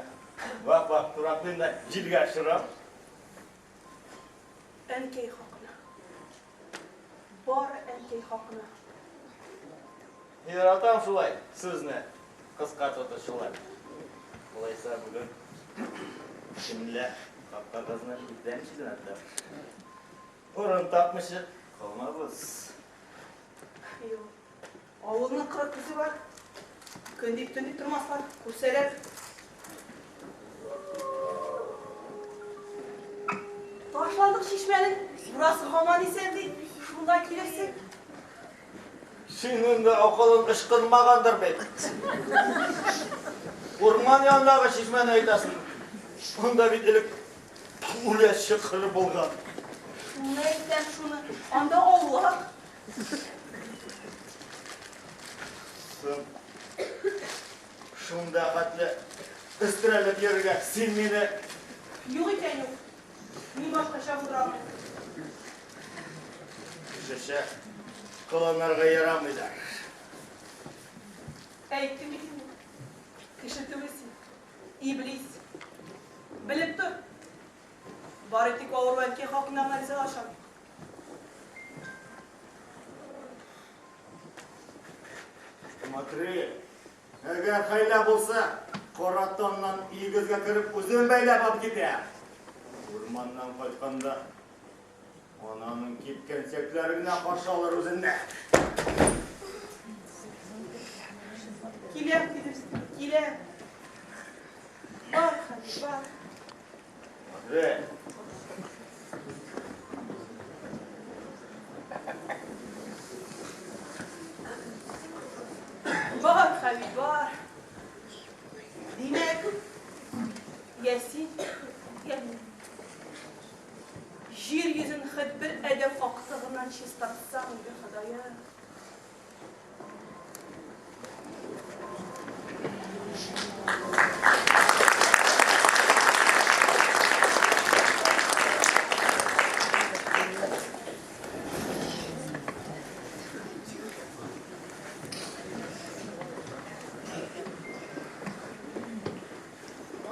вак-вак тураклыйм да җилгә очырам. Әнкәй хакына. Бары әнкәй хакына. Яратам шулай сүзне кыска тотучылар. Алайса бүген төнлә капкагызны бикләмичә генә тор. Урын тапмыйча калмабыз. Юк. Авылның 40 күзе бар. Көн дип, төн дип тормаслар. Күрсәләр. Ташландык чишмәнең бурасы һаман исән ди. Шунда килерсең. Синең дә акылың ычкынмагандыр бит. Урман янындагы чишмәне әйтәсең. Анда бит элек үләс чокыры булган. Шуны әйтәм, шуны. Анда аулак. Соң шунда хәтле өстерәлеп йөрергә син мине Юк икән юк. Мин башкача булдыра алмыйм. Кешечә кыланырга ярамый да. Әйттем бит инде. Кеше түгел син. Иблис. Белеп тор. Бары тик авыру әнкәй хакына гына ризалашам. Смотри, әгәр хәйлә булса, кара таңнан өегезгә кереп үзем бәйләп алып китәм. Урманнан кайтканда ананың кипкән сөякләре генә каршы алыр үзеңне. Киләм, дидем, киләм. Бар, Хәмит, бар. Смотри. Бар, Хәмит, бар. Димәк, я син, я мин. Җир йөзен хет бер адәм актыгыннан чистартсаң иде, Ходаем.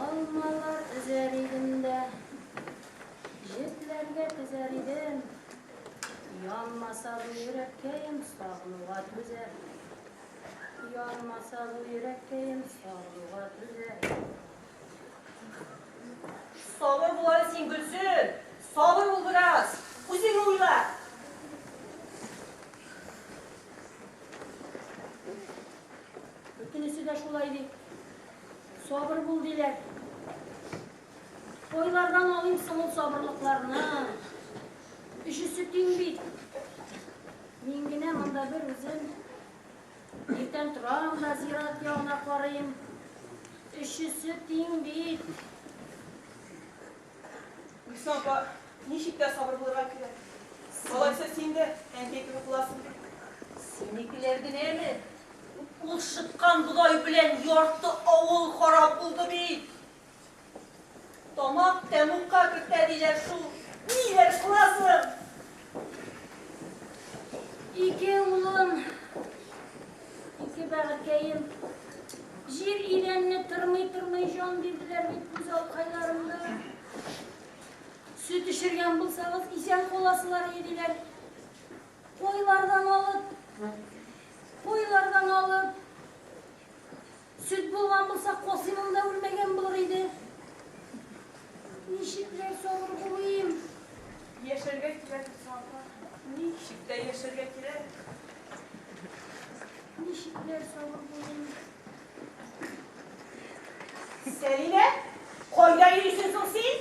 Алмалар өзәр идем дә, җепләргә тезәр идем. Янмаса бу йөрәккәем, сагынуга түзәр. Янмаса бу йөрәккәем, сагынуга түзәр. Сабыр бул әле син, Гөлсем. Сабыр бул бераз. Үзең уйла. Бөтенесе дә шулай ди. Сабыр бул диләр. Кайлардан алыйм соң ул сабырлыкларны? Өчесе тиң бит. Мин генә монда бер үзем. Иртән торам да зират ягына карыйм. Өчесе тиң бит. Гөлсем апа, ничек тә сабыр булырга кирәк. Алайса син дә әнкәй кебек буласың бит. Синекеләр генәме? Ул шыткан бодай белән ярты авыл харап булды бит. Тамак тәмугка кертә диләр шул. Ниләр кыласың? Ике улым, ике бәгырькәем. Җир идәнне тырмый-тырмый җан бирделәр бит күз алкайларымда. Сөт эчергән булсагыз, исән каласылар иде, диләр. Кайлардан алып, кайлардан алып, сөт булган булса, Касыймым да үлмәгән булыр иде. Ничекләр сабыр булыйм? Яшәргә кирәк, апа. Ничек тә яшәргә кирәк. Ничекләр сабыр булыйм? Сәлимә, кайда йөрисең соң син?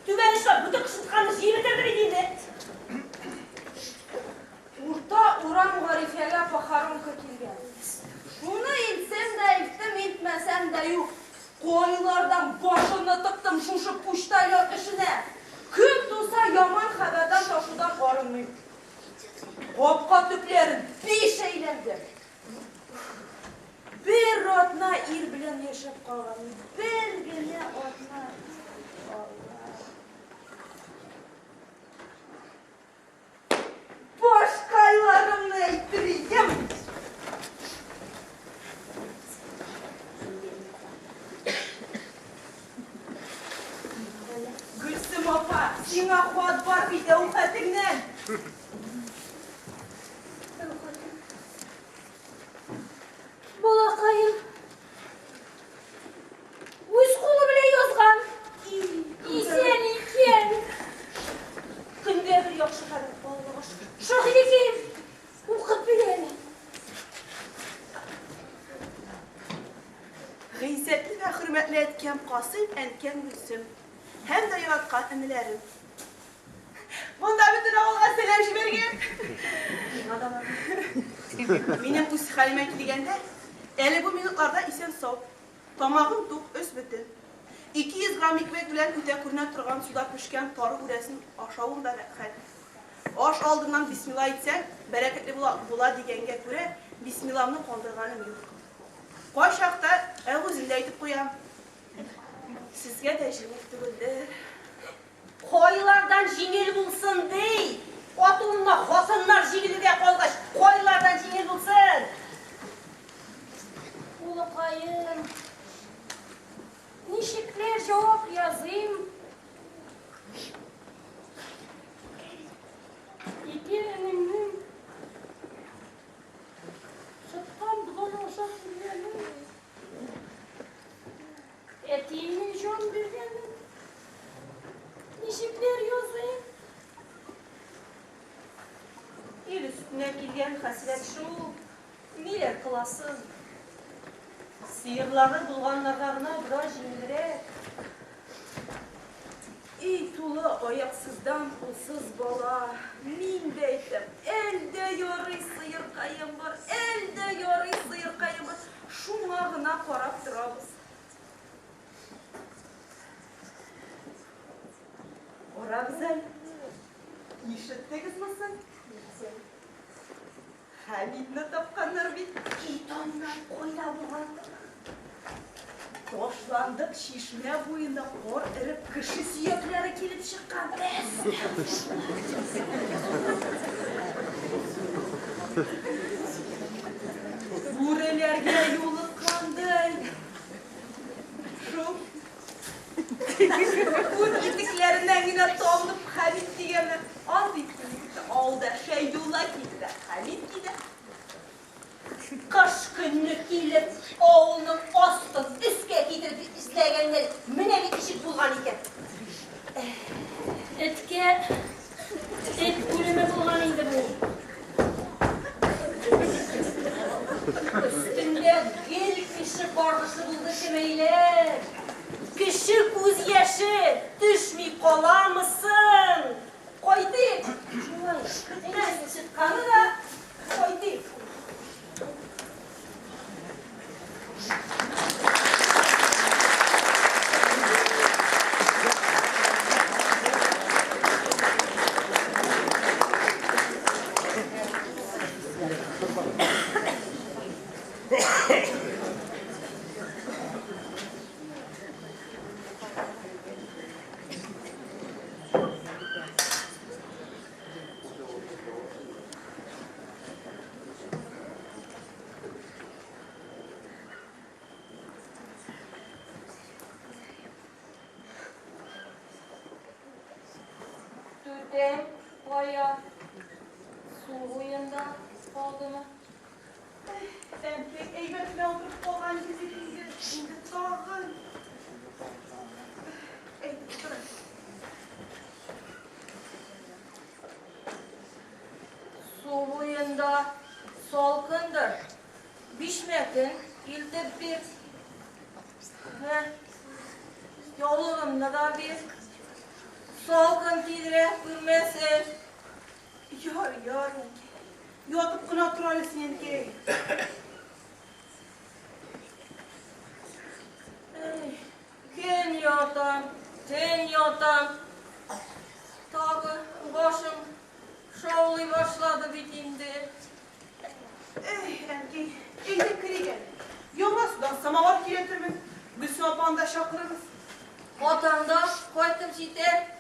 Түбән очлап бөтен кычытканны җыеп бетерде бит инде. Урта урам Гарифәгә похоронка килгән. Шуны илтсәм дә илттем, илтмәсәм дә юк. Кайлардан башымны тыктым шушы почтальон эшенә. Көн туса яман хәбәрдән ташудан арынмыйм. Капка төпләрен биш әйләндем. Бер атна ир белән яшәп калган. Бер генә атна. Алла. Башкайларымны әйттерием. Гөлсем апа, сиңа хат бар бит әүхәтеңнән. Балакаем, үз кулы белән язган. Исән икән. Көнгә бер яхшы хәбәр, Аллага шөкер. Шаһидекәем, укып бир әле. Гыйззәтле вә хөрмәтле әткәм Касыйм, әнкәм Гөлсем һәм дә яраткан энеләрем. Монда бөтен авылга сәлам җибәргән. Миңа да бар. Минем үз хәлемә килгәндә, әле бу минутларда исән-сау. Тамагым тук, өс бөтен. 200 грамм икмәк белән үтә күренә торган суда пешкән тары үрәсен ашавым да рәхәт. Аш алдыннан бисмилла әйтсәң, бәрәкәтле була, була дигәнгә күрә, бисмилламны калдырганым юк. Кайчакта әгүзен дә әйтеп куям. Сезгә дә җиңел түгелдер. Кайлардан җиңел булсын ди? Атуынна хатыннар җигелергә калгач, кайлардан җиңел булсын? Улыкаем, ничекләр җавап языйм? Ике энемнең шыткан доганы ашап үлгәнен, әтиемнең җан биргәнен ничекләр языйм? Ил өстенә килгән хәсрәт шул, ниләр кыласың? Сыерлары булганнарга гына бераз җиңелрәк. Эй, тулы аяксыздан кулсыз бала, мин дә әйтәм, әл дә ярый сыеркаем бар, әл дә ярый сыеркаем бар. Шуңа гына карап торабыз. Карагыз әле, ишеттегезме соң? Хәмитне тапканнар бит. Кит аннан, кайда булган? Ташландык чишмә буенда кар эреп кеше сөякләре килеп чыккан. Бүреләргә юлыккандай. Шул. Күн итекләреннән генә танып Хәмит дигәнне ант иттем. Авылда Шәйдулла килде дә, Хәмит килде. Кыш көнне килеп, авылның астын өскә китереп эзләгәннәр. Менә бит ничек булган икән. Эткә эт үлеме булган инде бу. Өстендә гел кеше каргышы булды шемәйләр. Кеше күз яше төшми каламысың? Кайтыйк. Шулай, көтмәс чыкканы да кайтыйк. Пөртәм кая? Су буенда калдымы? Әнкәй, әйбәт кенә утырып калган идек инде. Инде тагын. Әйдә, утыр. Су буенда салкындыр. Бишмәтен илтеп бир. Мә, яулыгымны да бир. Салкын тидерә күрмәсен. Яр, яр, әнкәй. Ятып кына тор әле син, әнкәй. Әй, көн ятам, төн ятам. Тагы башым шаулый башлады бит инде. Эй, әнкәй, әйдә керик әле. Яңа судан самовар көйрәтермен. Гөлсем апаны да чакырырбыз. Атаң да кайтып җитәр.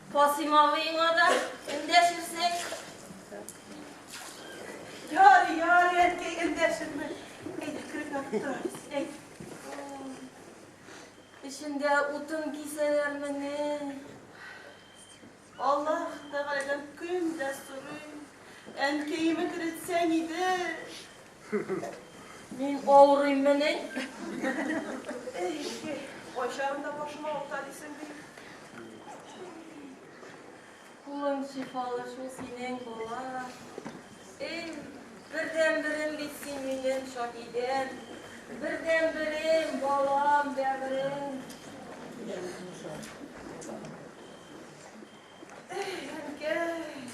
Касыйм абыеңа да эндәшерсең. Ярый, ярый, әнкәй, эндәшермен. Әйдә, кереп ятып тор әле син, әйдә. Эчендә утын кисәләрмени? Аллаһ Тәгаләдән көн дә сорыйм, әнкәемне терелтсәң иде. Мин авырыйммыни? Әй, әнкәй, кайчагында башым авырта дисең бит. Кулың шифалы шул синең, бала. Эй, бердәнберем бит син минем, Шаһидәм. Бердәнберем, балам, бәгырем. Әй, әнкәй.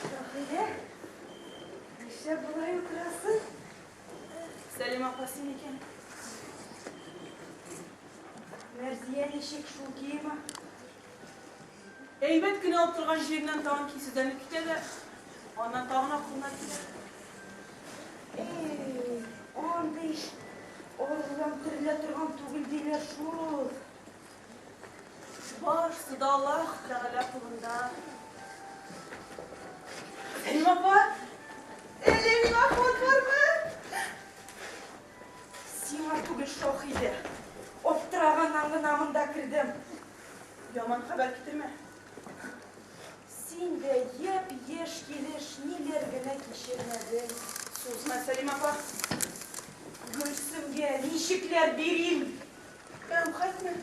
Шаһидә, нишләп болай утырасың? Сәлимә апа син икән. Мәрзия ничек шул киеме? Әйбәт кенә алып торган җиреннән тагын көйсезләнеп китә дә, аннан тагын акылына килә. Эй, андый авырудан терелә торган түгел диләр шул. Барысы да Аллаһ Тәгалә кулында. Сәлимә апа, әллә миңа хат бармы? Сиңа түгел, Шаһидә. Аптыраганнан гына монда кердем. Яман хәбәр китермә. Син дә япь-яшь килеш ниләр генә кичермәдең. Сузма, Сәлимә апа. Гөлсемгә ничекләр бирим? Әүхәтме?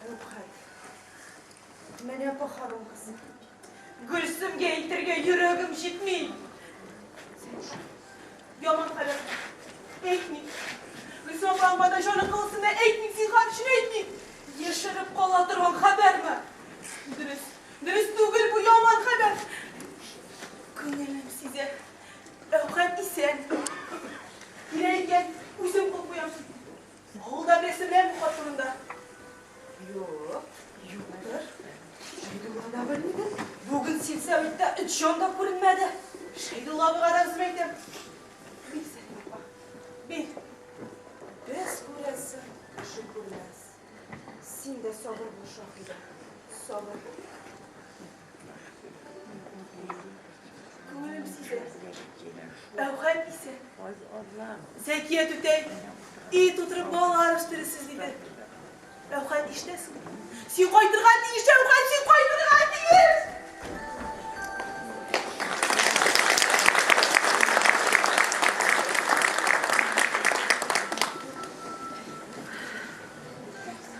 Әүхәт. Менә похоронкасы. Гөлсемгә әйтергә йөрәгем җитми. Яман хәбәр. Әйтмик. Гөлсем апаң да җаны кылсын да әйтмик, зинһар өчен әйтмик. Яшереп кала торган хәбәрме? Дөрес. Дөрес түгел бу яман хәбәр. Күңелем сизә. Әүхәт исән. Кирәк икән, үзем кул куям. Авылда берәрсе беләме бу хат турында? Юк, юктыр. Шәйдулла да белмидер. Бүген сельсоветта эт җан да күренмәде. Шәйдулла абыйга да үзем әйтәм. Бир, Сәлимә апа, бир. Без күрәсең, кеше күрмәс. Син дә сабыр бул, Шаһидә, сабыр бул. Күңелем сизә. Әүхәт исән. Зәкия түтәй, өй тутырып балалар үстерерсез, диде. Әүхәт, ишетәсеңме? Син кайтырга тиеш, Әүхәт, син кайтырга тиеш!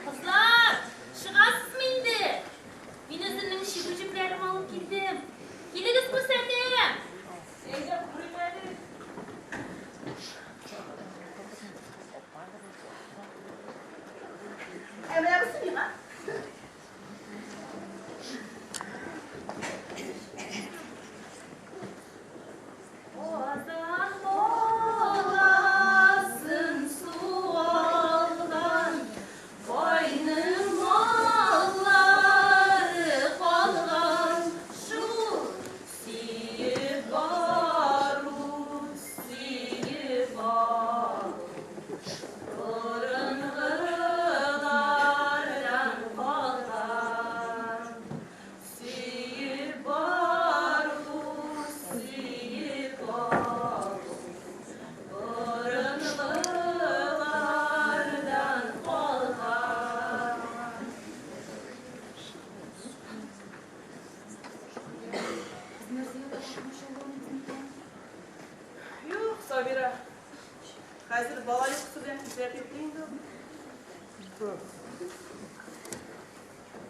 Кызлар, чыгасызмы инде? Мин үземнең чигү җепләрем алып килдем. Килегез, күрсәтәм. Әйдә, күрик әле. Ә менә бусы миңа.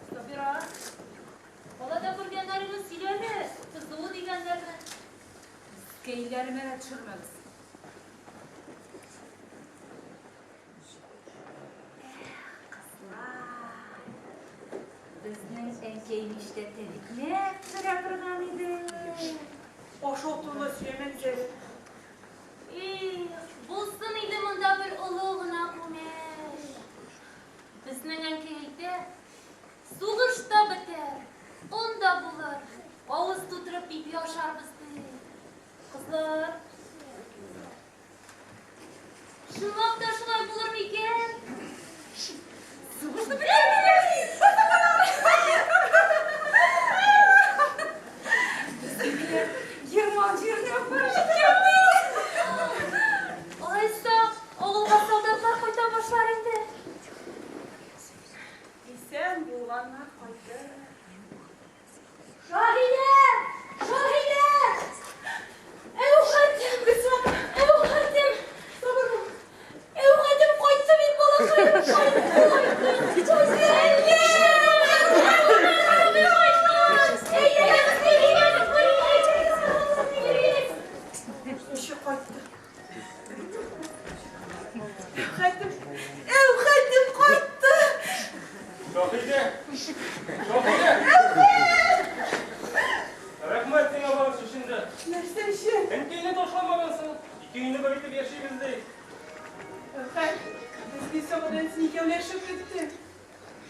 Сабира, Калада күргәннәреңне сөйләмә, кызу дигәннәрне. Кәйләремә дә төшермәгез. Кызлар, безнең әнкәй мичтә тәбикмәк пешерә торган иде. Ашау турында сөйләмәгез әле. Их, булсын иде монда бер олы гына күмәч. Безнең әнкәй әйтә, сугыш та бетәр, он да булыр, авыз тутырып ипи ашарбыз ди. Кызлар, чынлап та шулай булыр микән? Сугышны бетәр Безнекеләр Герман җиренә барып җиткән ди. Алайса, авылга солдатлар кайта башлар инде. Исән булганнар кайтыр. Шаһидә! Шаһидә! Әүхәтем, Әүхәтем! Сабыр бул. Әүхәтем кайтты бит, балакаем, кайтты, кайтты. Ничек кайтты? Әүхәтем, Әүхәтем кайтты! Шаһидә! Шаһидә! Рәхмәт сиңа барысы өчен дә. Нәрсә өчен? Әнкәйне ташламагансың. Ике өйне бер итеп яшибез ди. Әүхәт, без бит соң белән син икәүләшеп беттек.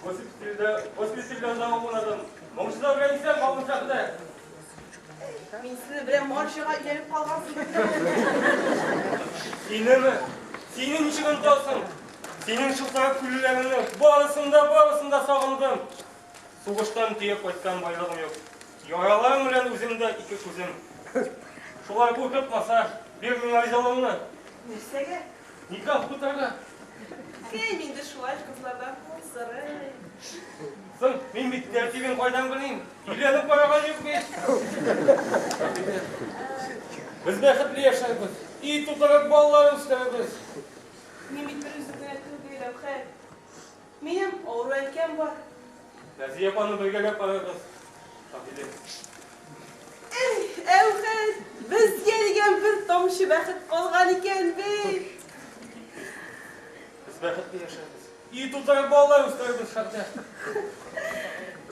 Госпитальдә, госпитальдә озак уйнадым. Моңчыда белән исән калдым Шаһидә. Мин сине белән марҗага өйләнеп калгансың дип. Синеме? Сине ничек онытасың? Синең чылтырап көлүләреңне барысын да, барысын да сагындым. Сугыштан төяп кайткан байлыгым юк. Яраларым белән үзем дә ике күзем. Шулай куркытмаса, бир миңа ризалыгыңны. Нәрсәгә? Никах укытырга. Кем инде шулай кызлардан кул сорый? Соң, мин бит тәртибен кайдан белим? Өйләнеп караган юк бит. Без бәхетле яшәрбез. Өй тутырып балалар үстерербез. Мин бит бер үзем генә түгел, Әүхәт. Минем авыру әнкәм бар. Нәзия апаны бергәләп карарбыз. Шаһидә. Эх, Әүхәт, безгә дигән бер тамчы бәхет калган икән бит. Без бәхетле яшәрбез. Өй тутырып балалар үстерербез, Шаһидә.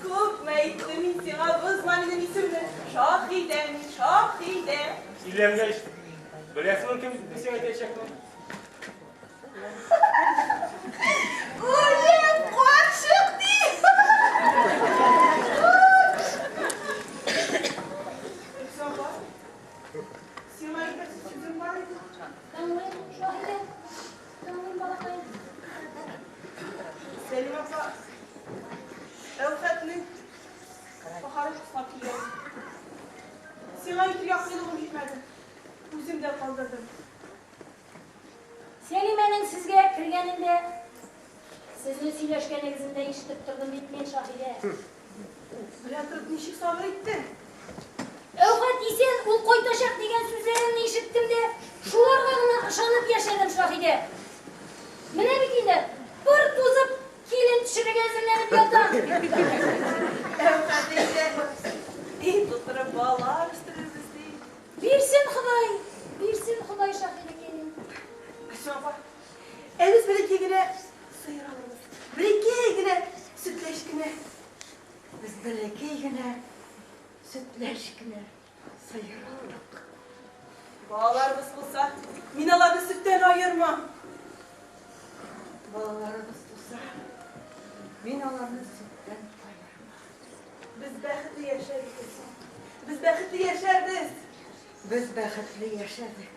Күпме әйттем мин сиңа, бозма минем исемне. Шаһидә мин, Шаһидә. Өйләнгәч, беләсеңме кем дисең әйтәчәкмен? Үлем карчык ди. Сафа, сиңа әйтәсе сүзем бар иде. Тыңлыйм, Шаһидә. Тыңлыйм, балакаем. Сәлим апа, Әүхәтнең похоронкасына килгән. Сиңа әйтергә кыюлыгым җитмәде. Үзем дә калдырдым. Сәлимәнең сезгә кергәнен дә, сезне сөйләшкәнегезне дә ишетеп тордым бит мин, Шаһидә. Белә торып ничек сабыр иттең? Әүхәт исән, ул кайтачак дигән сүзләреңне ишеттем дә, шуларга гына ышанып яшәдем, Шаһидә. Менә бит инде, пыр тузып, килен төшерергә әзерләнеп ятам. Әүхәт әйтә, өй тутырып бала үстерербез, ди. Бирсен Ходай, бирсен Ходай, Шаһидәкәем. Гөлсем апа, ә без бәләкәй генә сыер алырбыз. Бәләкәй генә сөтләч кенә. Без бәләкәй генә сөтләч кенә сыер алдык. Балаларыбыз булса, мин аларны сөттән аермам. Балаларыбыз туса, мин аларны сөттән аермам. Без бәхетле яшәрбез, Гөлсем. Без бәхетле яшәрбез. Без бәхетле яшәдек.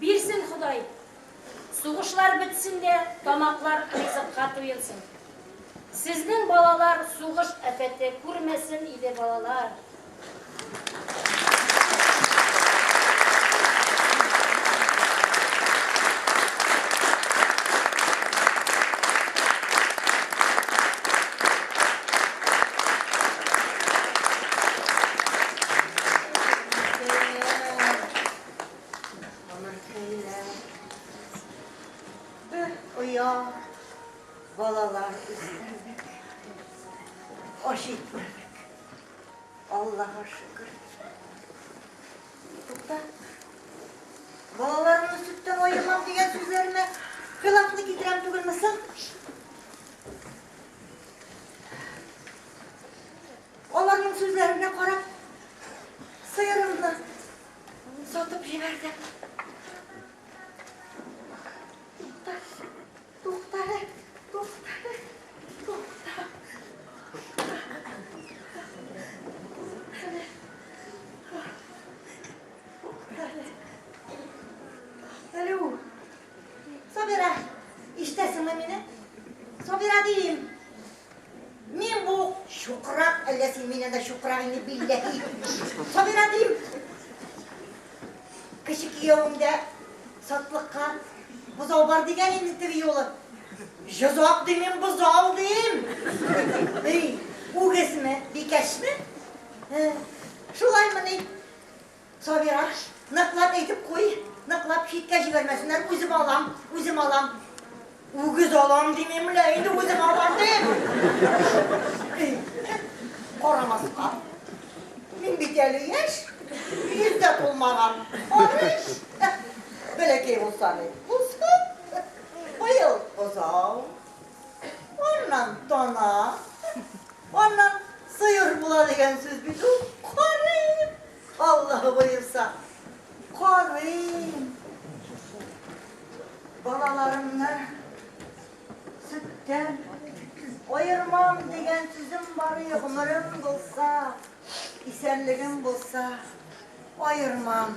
Бирсен Ходай, сугышлар бетсен дә, тамаклар ризыкка туенсын. Сезнең балалар сугыш афәте күрмәсен иде, балалар. Гомеркәйләр. Бер оя балалар үстердек. Ач итмәдек. Аллага шөкер. Тукта. Балаларымны сөттән аермам дигән сүзләремә хилафны китерәм түгелме соң? Аларның сүзләренә карап, сыерымны сатып җибәрдем. Тукта, тукта, тукта, тукта. Алло, Сабира, ишетәсеңме мине? Сабира дим. Мин бу чукрак, әллә син миннән дә чукрак инде, билләһи. Сабира дим. Кече киявемдә сатлыкка бозау бар дигән инде теге юлы. Җозак димим, бозау дим. Эй, үгезме, бикәчме? Шулаймыни? Сабира, ныклап әйтеп куй, ныклап читкә җибәрмәсеннәр, үзем алам, үзем алам. Үгез алам димим лә, инде үзем алам дим. Карамаска. Мин бит әле яшь, йөз дә тулмаган. Арыш. Бәләкәй булса ни, булсын. Быел бозау, аннан тана, аннан сыер була дигән сүз бит ул. Карыйм, Аллаһы боерса, карыйм. Балаларымны сөттән аермам дигән сүзем бар, гомерем булса, исәнлегем булса, аермам.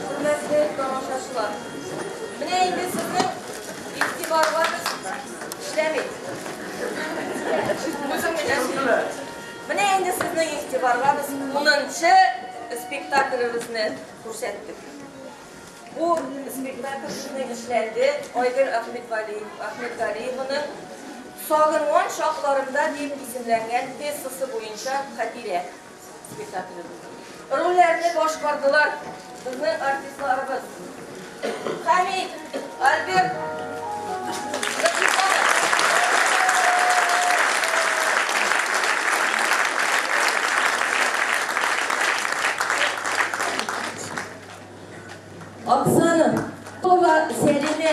Хөрмәтле тамашачылар, менә инде сезнең игътибарга без эшләми. Үзем генә сөйлим. Менә инде сезнең игътибарга без 10нчы спектаклебезне күрсәттек. Бу спектакль безнең эшләнде Айгөл Ахметгалиеваның Сагынган чакларымда дип исемләнгән пьесасы буенча Хәтирә спектакле булды. Рольләрне башкардылар безнең артистларыбыз. Хәмит, Альберт Закирҗанов. Оксана Това Сәлимә.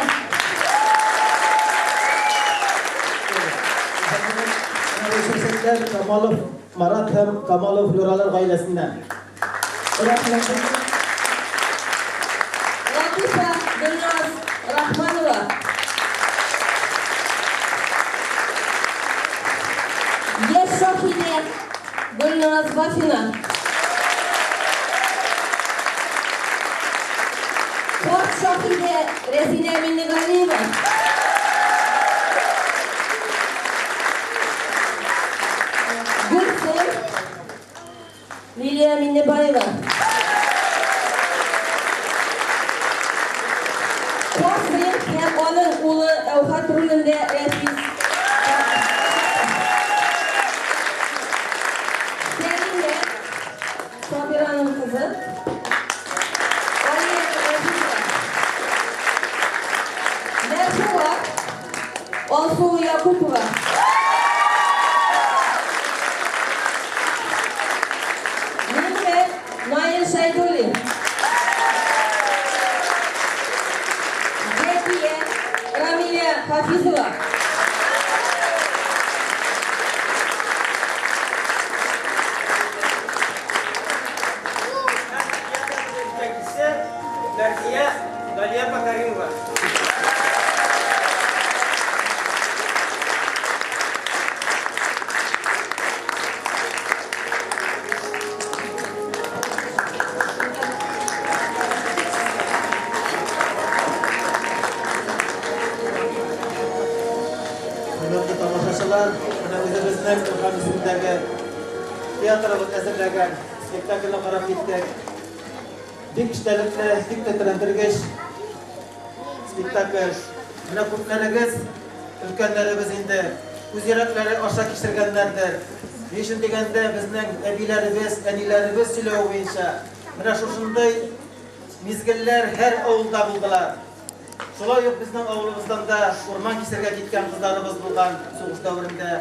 Камалов Марат һәм Камалов Флюралар гаиләсеннән. Рәхмәт. Латифа Гөлназ Рахманова. Яшь Шаһидә Гөлназ Вафина. Шаһидә Рәзинә Миннегалиева. Гөлсем Лилия Миннебаева. Касыйм һәм аның улы Әүхәт ролендә Рәфис. Сәлимә Сабираның кызы. Алия Газизова. Мәрфуга Алсу Якупова. Нигъмәт Наил Шәйдуллин. Зәкия Рамилә Хафизова. Җитәкчесе Мәрзия Галия Бакаримова. Хөрмәтле тамашачылар, менә үзебезнең Урхан исемендәге театрыбыз әзерләгән спектакльне карап киттек. Бик эчтәлекле, бик тетрәндергеч спектакль. Менә күпләрегез, өлкәннәребез инде үз йөрәкләре аша кичергәннәрдер. Ни өчен дигәндә, безнең әбиләребез, әниләребез сөйләве буенча, менә шушындый мизгелләр һәр авылда булдылар. Шулай ук безнең авылыбыздан да урман кисәргә киткән кызларыбыз булган сугыш дәверендә.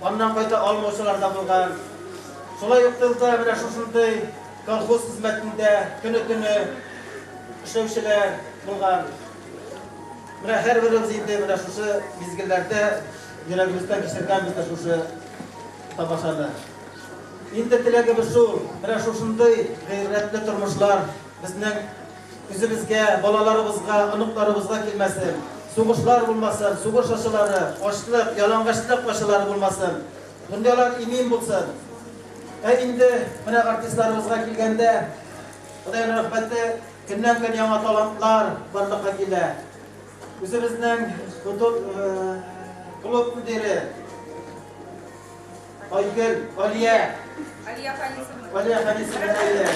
Аннан кайта алмаучылар да булган. Шулай ук тылда менә шушындый колхоз хезмәтендә көне-төне эшләүчеләр булган. Менә һәрберебез инде менә шушы мизгелләрдә йөрәгебездән кичергәнбез дә шушы тамашаны. Инде теләгебез шул, менә шушындый гыйбрәтле тормышлар безнең үзебезгә, балаларыбызга, оныкларыбызга килмәсен. Сугышлар булмасын, сугыш ачылары, ачлык, ялангачлык ачылары булмасын. Дөньялар имин булсын. Ә инде менә артистларыбызга килгәндә, Ходай рәхмәте, көннән-көн яңа талантлар барлыкка килә. Үзебезнең клуб мөдире Айгөл, Алия. Алия Фанисовна. Алия Фанисовна, әйе.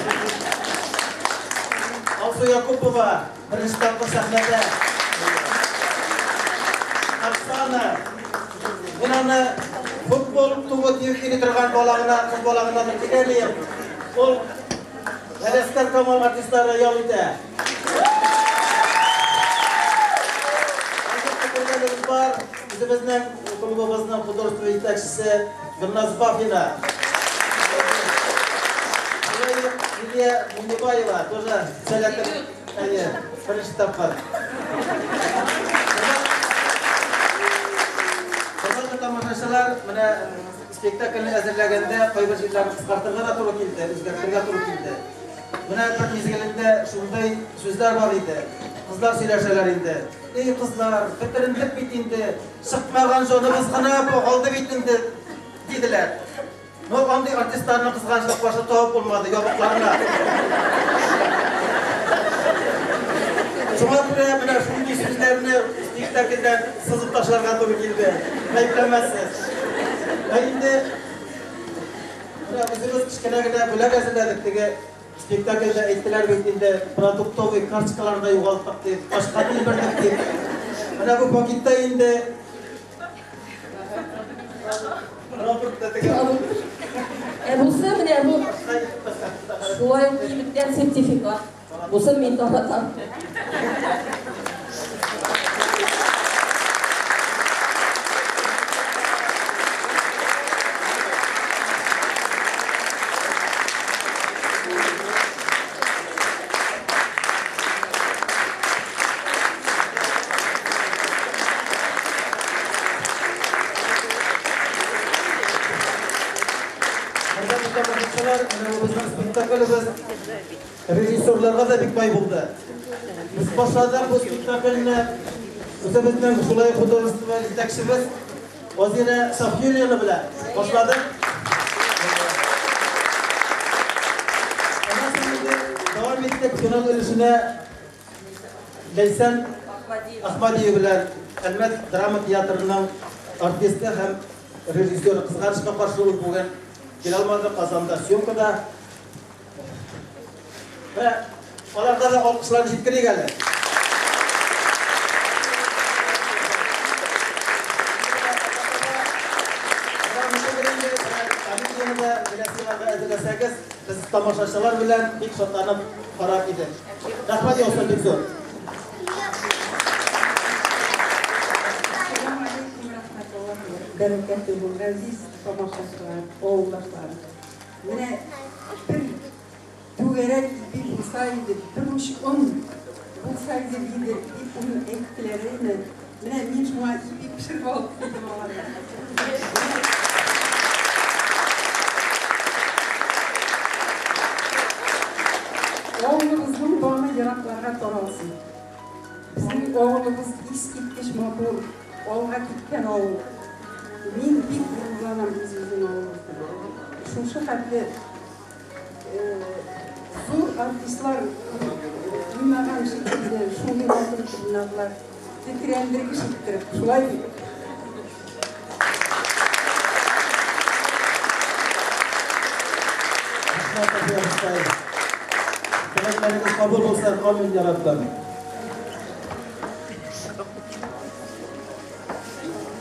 Алсу Якупова, беренче тапкыр сәхнәдә. Оксана, мин аны футбол тубы тибеп йөри торган бала гына, кыз бала гына дип дигән Ул Галәскәр Камал артистлары ял итә. Күргәнегез бар, үзебезнең клубыбызның художество җитәкчесе Гөлназ Бафина. Лилия Миннебаева тоже сәләтен, әйе, беренче тапкыр. Хөрмәтле тамашачылар, менә спектакльне әзерләгәндә кайбер җирләрне кыскартырга да туры килде, үзгәртергә туры килде. Менә бер мизгелендә шундый сүзләр бар иде. Кызлар сөйләшәләр инде. Эй, кызлар, бетерендек бит инде, чыкмаган җаныбыз гына калды бит инде, диделәр. Ну, андый артистларны кызганычка каршы табып булмады, ябыкларына. Шуңа күрә менә шундый сүзләрне спектакльдән сызып ташларга туры килде. Гаепләмәссез. Ә инде менә үзебез кечкенә генә бүләк әзерләдек. Теге спектакльдә әйттеләр бит инде, продуктовый карточкаларны да югалттык дип, ачка тилмердек дип. Менә бу пакетта инде Ә бусы менә бу шулай ук кибеттән сертификат. Бусын мин таратам. Хөрмәтле тамашачылар, менә бу безнең спектаклебез режиссерларга да бик бай булды. Без башладык бу спектакльне үзебезнең шулай художество җитәкчебез Вазирә Сафиуллина белән башладык. Аннан соң инде дәвам иттек финал өлешенә. Ләйсән Ахмадиева белән Әлмәт драма театрының артисты һәм режиссеры. Кызганычка каршы, ул бүген килә алмады, Казанда съемкада. Вә аларга да алкышларны җиткерик әле. Әзерләсәгез, без тамашачылар белән бик шатланып карар идек. Рәхмәт яусын бик зур. Ассаламу алейкум рахматуллахи бәрәкәтүһү, газиз тамашачылар, авылдашлар. Менә бер түгәрәк ипи булса иде, бер уч он булса иде диде, дип уны әйттеләр әйме. Менә мин шуңа ипи пешереп алып килдем аларга. Авылыбызның даны еракларга таралсын. Безнең авылыбыз искиткеч матур, алга киткән авыл. Мин бик горурланам үзебезнең авылыбыздан. Шушы хәтле зур артистлар уйнаган шикелле, шундый матур итеп уйнадылар. Тетрәндергеч иттереп, шулай бит? Рәхмәт, Әлфия абыстай. Теләкләрегез кабул булсын, амин, я Раббым.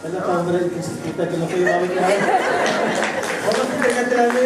Әллә тагын берәр икенче спектакльне куеп алыйк әле. Халык китәргә теләми.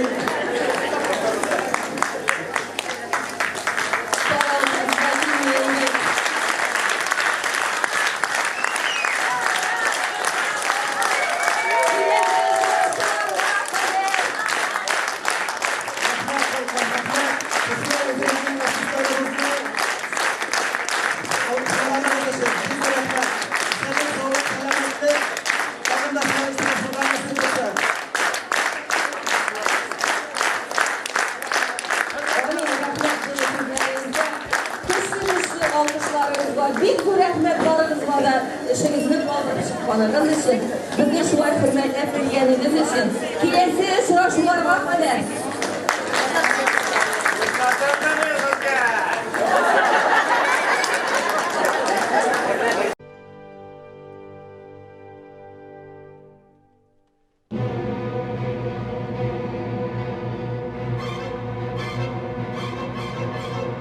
Көчле-көчле алкышларыгызга бик зур рәхмәт барыгызга да, эшегезне калдырып чыкканыгыз өчен, безне шулай хөрмәтләп килгәнегез өчен. Киләсе очрашуларга кадәр!